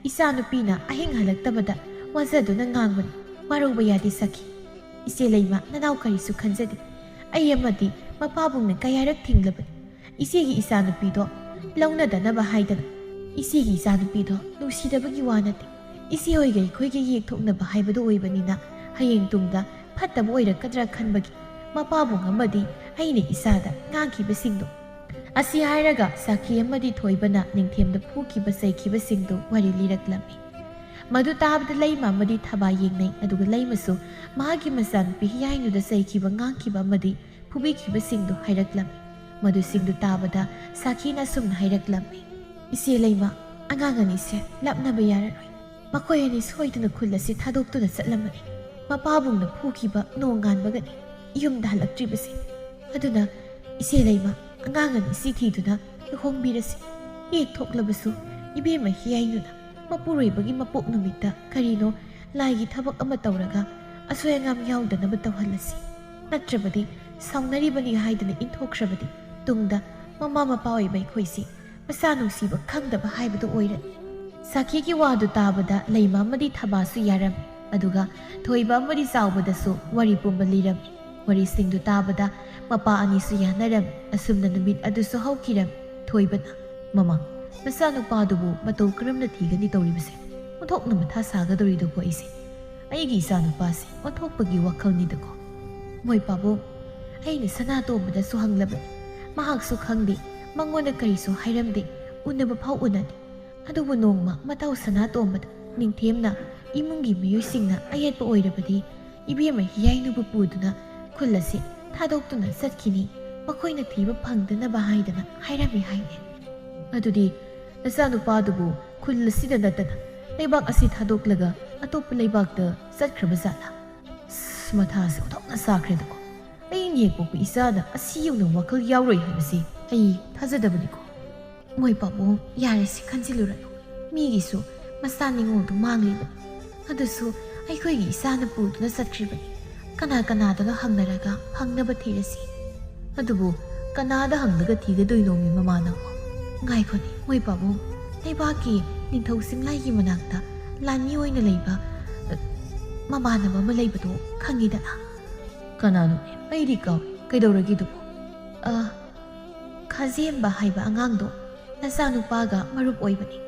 ꯏꯆꯥ ꯅꯨꯄꯤꯅ ꯑꯍꯤꯡ ꯍꯜꯂꯛꯇꯕꯗ ꯋꯥꯖꯗꯨꯅ ꯉꯥꯡꯕꯅꯤ꯫ ꯋꯥꯔꯧꯕ ꯌꯥꯗꯦ ꯁꯥꯈꯤ꯫ ꯏꯆꯦ ꯂꯩꯃ, ꯅꯅꯥꯎ ꯀꯔꯤꯁꯨ ꯈꯟꯖꯗꯦ꯫ ꯑꯩ ꯑꯃꯗꯤ ꯃꯄꯥꯕꯨꯡꯅ ꯀꯌꯥꯔꯛ ꯊꯤꯡꯂꯕꯅꯤ꯫ ꯏꯆꯦꯒꯤ ꯏꯆꯥ ꯅꯨꯄꯤꯗꯣ ꯂꯧꯅꯗꯅꯕ ꯍꯥꯏꯗꯅ꯫ ꯏꯆꯦꯒꯤ ꯏꯆꯥ ꯅꯨꯄꯤꯗꯣ ꯅꯨꯡꯁꯤꯗꯕꯒꯤ ꯋꯥ ꯅꯠꯇꯦ꯫ ꯏꯆꯦ ꯍꯣꯏꯒ ꯑꯩꯈꯣꯏꯒꯤ ꯌꯦꯛꯊꯣꯛꯅꯕ ꯍꯥꯏꯕꯗꯨ ꯑꯣꯏꯕꯅꯤꯅ, ꯍꯌꯦꯡ ꯇꯨꯡꯗ ꯐꯠꯇꯕ ꯑꯣꯏꯔꯛꯀꯗ꯭ꯔꯥ ꯈꯟꯕꯒꯤ ꯃꯄꯥꯕꯨꯡ ꯑꯃꯗꯤ ꯑꯩꯅ ꯏꯆꯥꯗ ꯉꯥꯡꯈꯤꯕꯁꯤꯡꯗꯣ꯫ ꯑꯁꯤ ꯍꯥꯏꯔꯒ ꯁꯥꯈꯤ ꯑꯃꯗꯤ ꯊꯣꯏꯕꯅ ꯅꯤꯡꯊꯦꯝꯗ ꯐꯨꯈꯤꯕ ꯆꯩꯈꯤꯕꯁꯤꯡꯗꯨ ꯋꯥꯔꯤ ꯂꯤꯔꯛꯂꯝꯃꯤ꯫ ꯃꯗꯨ ꯇꯥꯕꯗ ꯂꯩꯃ ꯑꯃꯗꯤ ꯊꯕꯥ ꯌꯦꯡꯅꯩ, ꯑꯗꯨꯒ ꯂꯩꯃꯁꯨ ꯃꯍꯥꯛꯀꯤ ꯃꯆꯥꯅꯨꯄꯤ ꯍꯤꯌꯥꯏꯅꯨꯗ ꯆꯩꯈꯤꯕ, ꯉꯥꯡꯈꯤꯕ ꯑꯃꯗꯤ ꯐꯨꯕꯤꯈꯤꯕꯁꯤꯡꯗꯨ ꯍꯥꯏꯔꯛꯂꯝꯃꯤ꯫ ꯃꯗꯨꯁꯤꯡꯗꯨ ꯇꯥꯕꯗ ꯁꯥꯈꯤꯅ ꯑꯁꯨꯝꯅ ꯍꯥꯏꯔꯛꯂꯝꯃꯤ, "ꯏꯆꯦ ꯂꯩꯃ, ꯑꯉꯥꯡ ꯑꯅꯤꯁꯦ ꯂꯥꯞꯅꯕ ꯌꯥꯔꯔꯣꯏ꯫ ꯃꯈꯣꯏ ꯑꯅꯤ ꯁꯣꯏꯗꯅ ꯈꯨꯜ ꯑꯁꯤ ꯊꯥꯗꯣꯛꯇꯨꯅ ꯆꯠꯂꯝꯃꯅꯤ꯫ ꯃꯄꯥꯕꯨꯡꯅ ꯐꯨꯈꯤꯕ ꯅꯣꯡꯉꯥꯟꯕꯒꯅꯤ ꯌꯨꯝꯗ ꯍꯜꯂꯛꯇ꯭ꯔꯤꯕꯁꯦ꯫ ꯑꯗꯨꯅ ꯏꯆꯦ ꯂꯩꯃ, ꯑꯉꯥꯡ ꯑꯅꯤꯁꯤ ꯊꯤꯗꯨꯅ ꯂꯨꯍꯣꯡꯕꯤꯔꯁꯤ꯫ ꯍꯦꯛ ꯊꯣꯛꯂꯕꯁꯨ ꯏꯕꯦꯝꯃ ꯍꯤꯌꯥꯏꯅꯨꯅ ꯃꯄꯨꯔꯣꯏꯕꯒꯤ ꯃꯄꯣꯛ ꯅꯨꯃꯤꯠꯇ ꯀꯔꯤꯅꯣ ꯂꯥꯏꯒꯤ ꯊꯕꯛ ꯑꯃ ꯇꯧꯔꯒ ꯑꯁꯣꯏ ꯑꯉꯥꯝ ꯌꯥꯎꯗꯅꯕ ꯇꯧꯍꯜꯂꯁꯤ꯫ ꯅꯠꯇ꯭ꯔꯕꯗꯤ ꯁꯥꯎꯅꯔꯤꯕꯅꯤ ꯍꯥꯏꯗꯨꯅ ꯏꯟꯊꯣꯛꯈ꯭ꯔꯕꯗꯤ ꯇꯨꯡꯗ ꯃꯃꯥ ꯃꯄꯥ ꯑꯣꯏꯕ ꯑꯩꯈꯣꯏꯁꯤ ꯃꯆꯥ ꯅꯨꯡꯁꯤꯕ ꯈꯪꯗꯕ ꯍꯥꯏꯕꯗꯨ ꯑꯣꯏꯔꯅꯤ꯫" ꯁꯥꯈꯤꯒꯤ ꯋꯥꯗꯨ ꯇꯥꯕꯗ ꯂꯩꯃ ꯑꯃꯗꯤ ꯊꯕꯥꯁꯨ ꯌꯥꯔꯝꯃꯤ, ꯑꯗꯨꯒ ꯊꯣꯏꯕ ꯑꯃꯗꯤ ꯆꯥꯎꯕꯗꯁꯨ ꯋꯥꯔꯤ ꯄꯨꯝꯕ ꯂꯤꯔꯝꯃꯤ꯫ ꯋꯥꯔꯤꯁꯤꯡꯗꯨ ꯇꯥꯕꯗ ꯃꯄꯥ ꯑꯅꯤꯁꯨ ꯌꯥꯅꯔꯝꯃꯤ꯫ ꯑꯁꯨꯝꯅ ꯅꯨꯃꯤꯠ ꯑꯗꯨꯁꯨ ꯍꯧꯈꯤꯔꯝꯃꯤ꯫ ꯊꯣꯏꯕꯅ, "ꯃꯃꯥ, ꯃꯆꯥꯅꯨꯄꯥꯗꯨꯕꯨ ꯃꯇꯧ ꯀꯔꯝꯅ ꯊꯤꯒꯅꯤ ꯇꯧꯔꯤꯕꯁꯦ? ꯑꯣꯟꯊꯣꯛꯅ ꯃꯊꯥ ꯁꯥꯒꯗꯧꯔꯤꯗꯨꯕꯨ ꯑꯩꯁꯦ꯫ ꯑꯩꯒꯤ ꯏꯆꯥꯅꯨꯄꯥꯁꯦ ꯑꯣꯟꯊꯣꯛꯄꯒꯤ ꯋꯥꯈꯜꯅꯤꯗꯀꯣ꯫" "ꯃꯣꯏ ꯄꯥꯕꯨꯡ, ꯑꯩꯅ ꯁꯅꯥꯇꯣꯝꯕꯗꯁꯨ ꯍꯪꯂꯕꯅꯤ꯫ ꯃꯍꯥꯛꯁꯨ ꯈꯪꯗꯦ, ꯃꯉꯣꯟꯗ ꯀꯔꯤꯁꯨ ꯍꯥꯏꯔꯝꯗꯦ, ꯎꯅꯕ ꯐꯥꯎ ꯎꯅꯗꯦ꯫ ꯑꯗꯨꯕꯨ ꯅꯣꯡꯃ ꯃꯇꯥꯎ ꯁꯅꯥꯇꯣꯝꯕꯗ ꯅꯤꯡꯊꯦꯝꯅ ꯏꯃꯨꯡꯒꯤ ꯃꯤꯑꯣꯏꯁꯤꯡꯅ ꯑꯌꯦꯠꯄ ꯑꯣꯏꯔꯕꯗꯤ ꯏꯕꯦꯝꯃ ꯍꯤꯌꯥꯏꯅꯨꯕꯨ ꯄꯨꯗꯨꯅ ꯈꯨꯜ ꯑꯁꯤ ꯊꯥꯗꯣꯛꯇꯨꯅ ꯆꯠꯈꯤꯅꯤ, ꯃꯈꯣꯏꯅ ꯊꯤꯕ ꯐꯪꯗꯅꯕ ꯍꯥꯏꯗꯅ ꯍꯥꯏꯔꯝꯃꯤ ꯍꯥꯏꯅꯦ꯫ ꯑꯗꯨꯗꯤ ꯅꯆꯥꯅꯨꯄꯥꯗꯨꯕꯨ ꯈꯨꯜ ꯑꯁꯤꯗ ꯅꯠꯇꯅ ꯂꯩꯕꯥꯛ ꯑꯁꯤ ꯊꯥꯗꯣꯛꯂꯒ ꯑꯇꯣꯞꯄ ꯂꯩꯕꯥꯛꯇ ꯆꯠꯈ꯭ꯔꯕ ꯖꯥꯠꯂꯥ? ꯑꯁ, ꯃꯊꯥꯁꯦ ꯑꯣꯟꯊꯣꯛꯅ ꯁꯥꯈ꯭ꯔꯦꯗꯀꯣ꯫ ꯑꯩ ꯌꯦꯛꯄꯣꯛꯄ ꯏꯆꯥꯗ ꯑꯁꯤ ꯌꯧꯅ ꯋꯥꯈꯜ ꯌꯥꯎꯔꯣꯏ ꯍꯥꯏꯕꯁꯤ ꯑꯩ ꯊꯥꯖꯗꯕꯅꯤꯀꯣ꯫" "ꯃꯣꯏ ꯄꯥꯕꯨꯡ, ꯌꯥꯔꯦꯁꯦ, ꯈꯟꯖꯤꯜꯂꯨꯔꯅꯨ꯫ ꯃꯤꯒꯤꯁꯨ ꯃꯆꯥ ꯅꯤꯉꯣꯜꯗꯨ ꯃꯥꯡꯂꯤꯕꯅꯤ꯫ ꯑꯗꯨꯁꯨ ꯑꯩꯈꯣꯏꯒꯤ ꯏꯆꯥꯅ ꯄꯨꯗꯨꯅ ꯆꯠꯈ꯭ꯔꯤꯕꯅꯤ꯫ ꯀꯅꯥ ꯀꯅꯥꯗꯅꯣ ꯍꯪꯅꯔꯒ ꯐꯪꯅꯕ ꯊꯤꯔꯁꯤ꯫" "ꯑꯗꯨꯕꯨ ꯀꯅꯥꯗ ꯍꯪꯂꯒ ꯊꯤꯒꯗꯣꯏꯅꯣꯃꯤ ꯃꯃꯥ ꯅꯪꯕꯣ?" "ꯉꯥꯏꯈꯣꯅꯦ, ꯃꯣꯏ ꯄꯥꯕꯨꯡ, ꯂꯩꯕꯥꯛꯀꯤ ꯅꯤꯡꯊꯧ ꯆꯤꯡꯂꯥꯏꯒꯤ ꯃꯅꯥꯛꯇ ꯂꯥꯟꯃꯤ ꯑꯣꯏꯅ ꯂꯩꯕ, ꯑ, ꯃꯃꯥꯟꯅꯕ ꯑꯃ ꯂꯩꯕꯗꯣ ꯈꯪꯉꯤꯗꯅ?" "ꯀꯅꯥꯅꯣ? ꯑꯩꯗꯤ ꯀꯥꯎ-, ꯀꯩꯗꯧꯔꯒꯦ ꯑꯗꯨꯕꯨ?" "ꯑ, ꯈꯥꯖꯦꯝꯕ ꯍꯥꯏꯕ ꯑꯉꯥꯡꯗꯣ ꯅꯆꯥꯅꯨꯄꯥꯒ ꯃꯔꯨꯞ ꯑꯣꯏꯕꯅꯤ꯫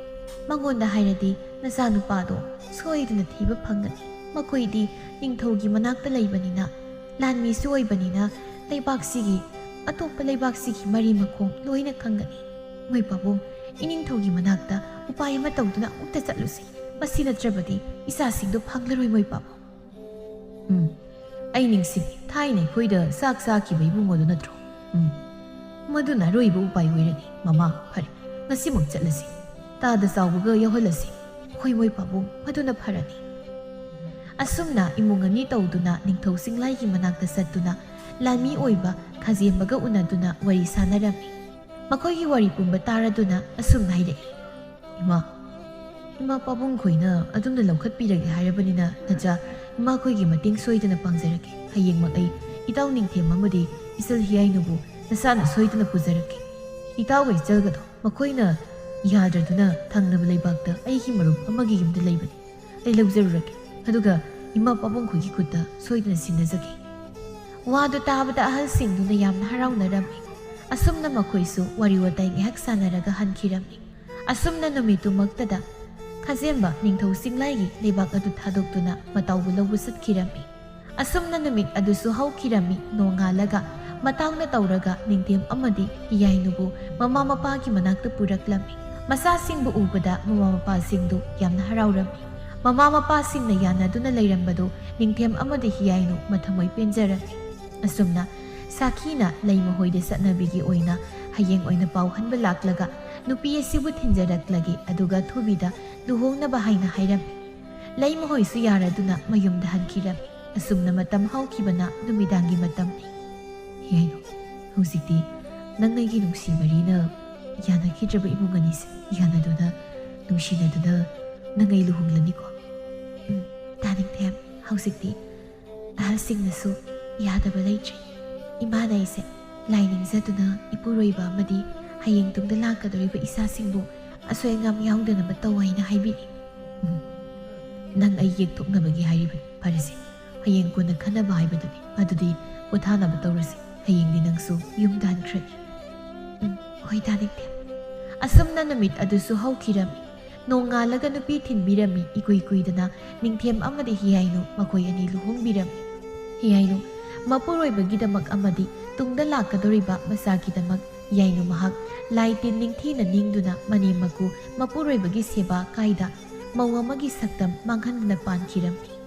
ꯃꯉꯣꯟꯗ ꯍꯥꯏꯔꯗꯤ ꯅꯆꯥꯅꯨꯄꯥꯗꯣ ꯁꯣꯏꯗꯅ ꯊꯤꯕ ꯐꯪꯒꯅꯤ꯫ ꯃꯈꯣꯏꯗꯤ ꯅꯤꯡꯊꯧꯒꯤ ꯃꯅꯥꯛꯇ ꯂꯩꯕꯅꯤꯅ, ꯂꯥꯟꯃꯤꯁꯨ ꯑꯣꯏꯕꯅꯤꯅ, ꯂꯩꯕꯥꯛꯁꯤꯒꯤ, ꯑꯇꯣꯞꯄ ꯂꯩꯕꯥꯛꯁꯤꯒꯤ ꯃꯔꯤ ꯃꯈꯣꯡ ꯂꯣꯏꯅ ꯈꯪꯒꯅꯤ꯫ ꯃꯣꯏ ꯄꯥꯕꯨꯡ, ꯏꯅꯤꯡꯊꯧꯒꯤ ꯃꯅꯥꯛꯇ ꯎꯄꯥꯏ ꯑꯃ ꯇꯧꯗꯨꯅ ꯑꯃꯨꯛꯇ ꯆꯠꯂꯨꯁꯤ꯫ ꯃꯁꯤ ꯅꯠꯇ꯭ꯔꯕꯗꯤ ꯏꯆꯥꯁꯤꯡꯗꯣ ꯐꯪꯂꯔꯣꯏ, ꯃꯣꯏ ꯄꯥꯕꯨꯡ꯫ ꯎꯝ, ꯑꯩ ꯅꯤꯡꯁꯤꯡꯉꯤ, ꯊꯥꯏꯅ ꯑꯩꯈꯣꯏꯗ ꯆꯥꯛ ꯆꯥꯈꯤꯕ ꯏꯕꯨꯡꯉꯣꯗꯨ ꯅꯠꯇ꯭ꯔꯣ? ꯎꯝ, ꯃꯗꯨꯅ ꯑꯔꯣꯏꯕ ꯎꯄꯥꯏ ꯑꯣꯏꯔꯅꯤ꯫ ꯃꯃꯥ, ꯐꯔꯦ, ꯉꯁꯤꯃꯛ ꯆꯠꯂꯁꯤ꯫ ꯇꯥꯗ ꯆꯥꯎꯕꯒ ꯌꯥꯎꯍꯜꯂꯁꯤ꯫ ꯍꯣꯏ, ꯃꯣꯏ ꯄꯥꯕꯨꯡ, ꯃꯗꯨꯅ ꯐꯔꯅꯤ꯫ ꯑꯁꯨꯝꯅ ꯏꯃꯨꯡ ꯑꯅꯤ ꯇꯧꯗꯨꯅ ꯅꯤꯡꯊꯧ ꯆꯤꯡꯂꯥꯏꯒꯤ ꯃꯅꯥꯛꯇ ꯆꯠꯇꯨꯅ ꯂꯥꯟꯃꯤ ꯑꯣꯏꯕ ꯈꯥꯖꯦꯝꯕꯒ ꯎꯅꯗꯨꯅ ꯋꯥꯔꯤ ꯁꯥꯟꯅꯔꯝꯃꯤ꯫ ꯃꯈꯣꯏꯒꯤ ꯋꯥꯔꯤ ꯄꯨꯝꯕ ꯇꯥꯔꯗꯨꯅ ꯑꯁꯨꯝꯅ ꯍꯥꯏꯔꯛꯏ, ꯏꯃꯥ, ꯏꯃꯥ ꯄꯥꯕꯨꯡ ꯈꯣꯏꯅ ꯑꯗꯨꯝꯅ ꯂꯧꯈꯠꯄꯤꯔꯒꯦ ꯍꯥꯏꯔꯕꯅꯤꯅ, ꯅꯆꯥ, ꯏꯃꯥꯈꯣꯏꯒꯤ ꯃꯇꯦꯡ ꯁꯣꯏꯗꯅ ꯄꯥꯡꯖꯔꯛꯀꯦ꯫ ꯍꯌꯦꯡꯃꯛ ꯑꯩ ꯏꯇꯥꯎ ꯅꯤꯡꯊꯦꯝ ꯑꯃꯗꯤ ꯏꯆꯜ ꯍꯤꯌꯥꯏꯅꯨꯕꯨ ꯅꯁꯥꯅ ꯁꯣꯏꯗꯅ ꯄꯨꯖꯔꯛꯀꯦ꯫ ꯏꯇꯥꯎꯒ ꯏꯆꯜꯒꯗꯣ ꯃꯈꯣꯏꯅ ꯌꯥꯗ꯭ꯔꯗꯨꯅ ꯊꯪꯅꯕ ꯂꯩꯕꯥꯛꯇ ꯑꯩꯒꯤ ꯃꯔꯨꯞ ꯑꯃꯒꯤ ꯌꯨꯝꯗ ꯂꯩꯕꯅꯤ꯫ ꯑꯩ ꯂꯧꯖꯔꯨꯔꯒꯦ꯫ ꯑꯗꯨꯒ ꯏꯃꯥ ꯄꯥꯕꯨꯡ ꯈꯣꯏꯒꯤ ꯈꯨꯠꯇ ꯁꯣꯏꯗꯅ ꯁꯤꯟꯅꯖꯒꯦ꯫ ꯋꯥꯗꯨ ꯇꯥꯕꯗ ꯑꯍꯜꯁꯤꯡꯗꯨꯅ ꯌꯥꯝꯅ ꯍꯔꯥꯎꯅꯔꯝꯃꯤ꯫ ꯑꯁꯨꯝꯅ ꯃꯈꯣꯏꯁꯨ ꯋꯥꯔꯤ ꯋꯥꯇꯥꯏ ꯉꯥꯏꯍꯥꯛ ꯁꯥꯟꯅꯔꯒ ꯍꯟꯈꯤꯔꯝꯃꯤ꯫ ꯑꯁꯨꯝꯅ ꯅꯨꯃꯤꯠꯇꯨꯃꯛꯇꯗ ꯈꯥꯖꯦꯝꯕ ꯅꯤꯡꯊꯧ ꯆꯤꯡꯂꯥꯏꯒꯤ ꯂꯩꯕꯥꯛ ꯑꯗꯨ ꯊꯥꯗꯣꯛꯇꯨꯅ ꯃꯇꯥꯎꯕꯨ ꯂꯧꯕ ꯆꯠꯈꯤꯔꯝꯃꯤ꯫ ꯑꯁꯨꯝꯅ ꯅꯨꯃꯤꯠ ꯑꯗꯨꯁꯨ ꯍꯧꯈꯤꯔꯝꯃꯤ꯫ ꯅꯣꯡꯉꯥꯜꯂꯒ ꯃꯇꯥꯎꯅ ꯇꯧꯔꯒ ꯅꯤꯡꯊꯦꯝ ꯑꯃꯗꯤ ꯍꯤꯌꯥꯏꯅꯨꯕꯨ ꯃꯃꯥ ꯃꯄꯥꯒꯤ ꯃꯅꯥꯛꯇ ꯄꯨꯔꯛꯂꯝꯃꯤ꯫ ꯃꯆꯥꯁꯤꯡꯕꯨ ꯎꯕꯗ ꯃꯃꯥ ꯃꯄꯥꯁꯤꯡꯗꯨ ꯌꯥꯝꯅ ꯍꯔꯥꯎꯔꯝꯃꯤ꯫ ꯃꯃꯥ ꯃꯄꯥꯁꯤꯡꯅ ꯌꯥꯅꯗꯨꯅ ꯂꯩꯔꯝꯕꯗꯨ ꯅꯤꯡꯊꯦꯝ ꯑꯃꯗꯤ ꯍꯤꯌꯥꯏꯅꯨ ꯃꯊꯃꯣꯏ ꯄꯦꯟꯖꯔꯝꯃꯤ꯫ ꯑꯁꯨꯝꯅ ꯁꯥꯈꯤꯅ ꯂꯩꯃꯍꯣꯏꯗ ꯆꯠꯅꯕꯤꯒꯤ ꯑꯣꯏꯅ ꯍꯌꯦꯡ ꯑꯣꯏꯅ ꯄꯥꯎ ꯍꯟꯕ ꯂꯥꯛꯂꯒ ꯅꯨꯄꯤ ꯑꯁꯤꯕꯨ ꯊꯤꯟꯖꯔꯛꯂꯒꯦ, ꯑꯗꯨꯒ ꯑꯊꯨꯕꯤꯗ ꯂꯨꯍꯣꯡꯅꯕ ꯍꯥꯏꯅ ꯍꯥꯏꯔꯝꯃꯤ꯫ ꯂꯩꯃꯍꯣꯏꯁꯨ ꯌꯥꯔꯗꯨꯅ ꯃꯌꯨꯝꯗ ꯍꯟꯈꯤꯔꯝꯃꯤ꯫ ꯑꯁꯨꯝꯅ ꯃꯇꯝ ꯍꯧꯈꯤꯕꯅ ꯅꯨꯃꯤꯗꯥꯡꯒꯤ ꯃꯇꯝꯅꯤ꯫ ꯍꯤꯌꯥꯏꯅꯨ, ꯍꯧꯖꯤꯛꯇꯤ ꯅꯪ ꯑꯩꯒꯤ ꯅꯨꯡꯁꯤ ꯃꯔꯤꯅ ꯌꯥꯅꯈꯤꯗ꯭ꯔꯕ ꯏꯃꯨꯡ ꯑꯅꯤꯁꯦ ꯌꯥꯅꯗꯨꯅ, ꯅꯨꯡꯁꯤꯅꯗꯨꯅ ꯅꯪ ꯑꯩ ꯂꯨꯍꯣꯡꯂꯅꯤꯀꯣ? ꯎꯝ, ꯇꯥꯅꯤꯡꯊꯦꯝ, ꯍꯧꯖꯤꯛꯇꯤ ꯑꯍꯜꯁꯤꯡꯅꯁꯨ ꯌꯥꯗꯕ ꯂꯩꯇ꯭ꯔꯦ꯫ ꯏꯃꯥꯅ ꯑꯩꯁꯦ ꯂꯥꯏ ꯅꯤꯡꯖꯗꯨꯅ ꯏꯄꯨꯔꯣꯏꯕ ꯑꯃꯗꯤ ꯍꯌꯦꯡ ꯇꯨꯡꯗ ꯂꯥꯛꯀꯗꯧꯔꯤꯕ ꯏꯆꯥꯁꯤꯡꯕꯨ ꯑꯁꯣꯏ ꯑꯉꯥꯝ ꯌꯥꯎꯗꯅꯕ ꯇꯧ ꯍꯥꯏꯅ ꯍꯥꯏꯕꯤꯔꯤ꯫ ꯎꯝ, ꯅꯪ ꯑꯩ ꯌꯦꯛꯊꯣꯛꯅꯕꯒꯤ ꯍꯥꯏꯔꯤꯕꯅꯤ꯫ ꯐꯔꯦꯁꯦ, ꯍꯌꯦꯡ ꯀꯣꯟꯅ ꯈꯟꯅꯕ ꯍꯥꯏꯕꯗꯨꯅꯤ꯫ ꯑꯗꯨꯗꯤ ꯄꯣꯊꯥꯅꯕ ꯇꯧꯔꯁꯤ꯫ ꯍꯌꯦꯡꯗꯤ ꯅꯪꯁꯨ ꯌꯨꯝꯗ ꯍꯟꯈ꯭ꯔꯅꯤ꯫ ꯎꯝ, ꯍꯣꯏ, ꯇꯥꯅꯤꯡꯊꯦꯝ꯫ ꯑꯁꯨꯝꯅ ꯅꯨꯃꯤꯠ ꯑꯗꯨꯁꯨ ꯍꯧꯈꯤꯔꯝꯃꯤ꯫ ꯅꯣꯡꯉꯥꯜꯂꯒ ꯅꯨꯄꯤ ꯊꯤꯟꯕꯤꯔꯝꯃꯤ꯫ ꯏꯀꯨꯏ ꯀꯨꯏꯗꯅ ꯅꯤꯡꯊꯦꯝ ꯑꯃꯗꯤ ꯍꯤꯌꯥꯏꯅꯨ ꯃꯈꯣꯏ ꯑꯅꯤ ꯂꯨꯍꯣꯡꯕꯤꯔꯝꯃꯤ꯫ ꯍꯤꯌꯥꯏꯅꯨ ꯃꯄꯨꯔꯣꯏꯕꯒꯤꯗꯃꯛ ꯑꯃꯗꯤ ꯇꯨꯡꯗ ꯂꯥꯛꯀꯗꯧꯔꯤꯕ ꯃꯆꯥꯒꯤꯗꯃꯛ ꯍꯤꯌꯥꯏꯅꯨ ꯃꯍꯥꯛ ꯂꯥꯏ ꯇꯤꯟ ꯅꯤꯡꯊꯤꯅ ꯅꯤꯡꯗꯨꯅ ꯃꯅꯦꯝ ꯃꯀꯨ ꯃꯄꯨꯔꯣꯏꯕꯒꯤ ꯁꯦꯕꯥ ꯀꯥꯏꯗ ꯃꯧ ꯑꯃꯒꯤ ꯁꯛꯇꯝ ꯃꯥꯡꯍꯟꯗꯨꯅ ꯄꯥꯟꯈꯤꯔꯝꯃꯤ꯫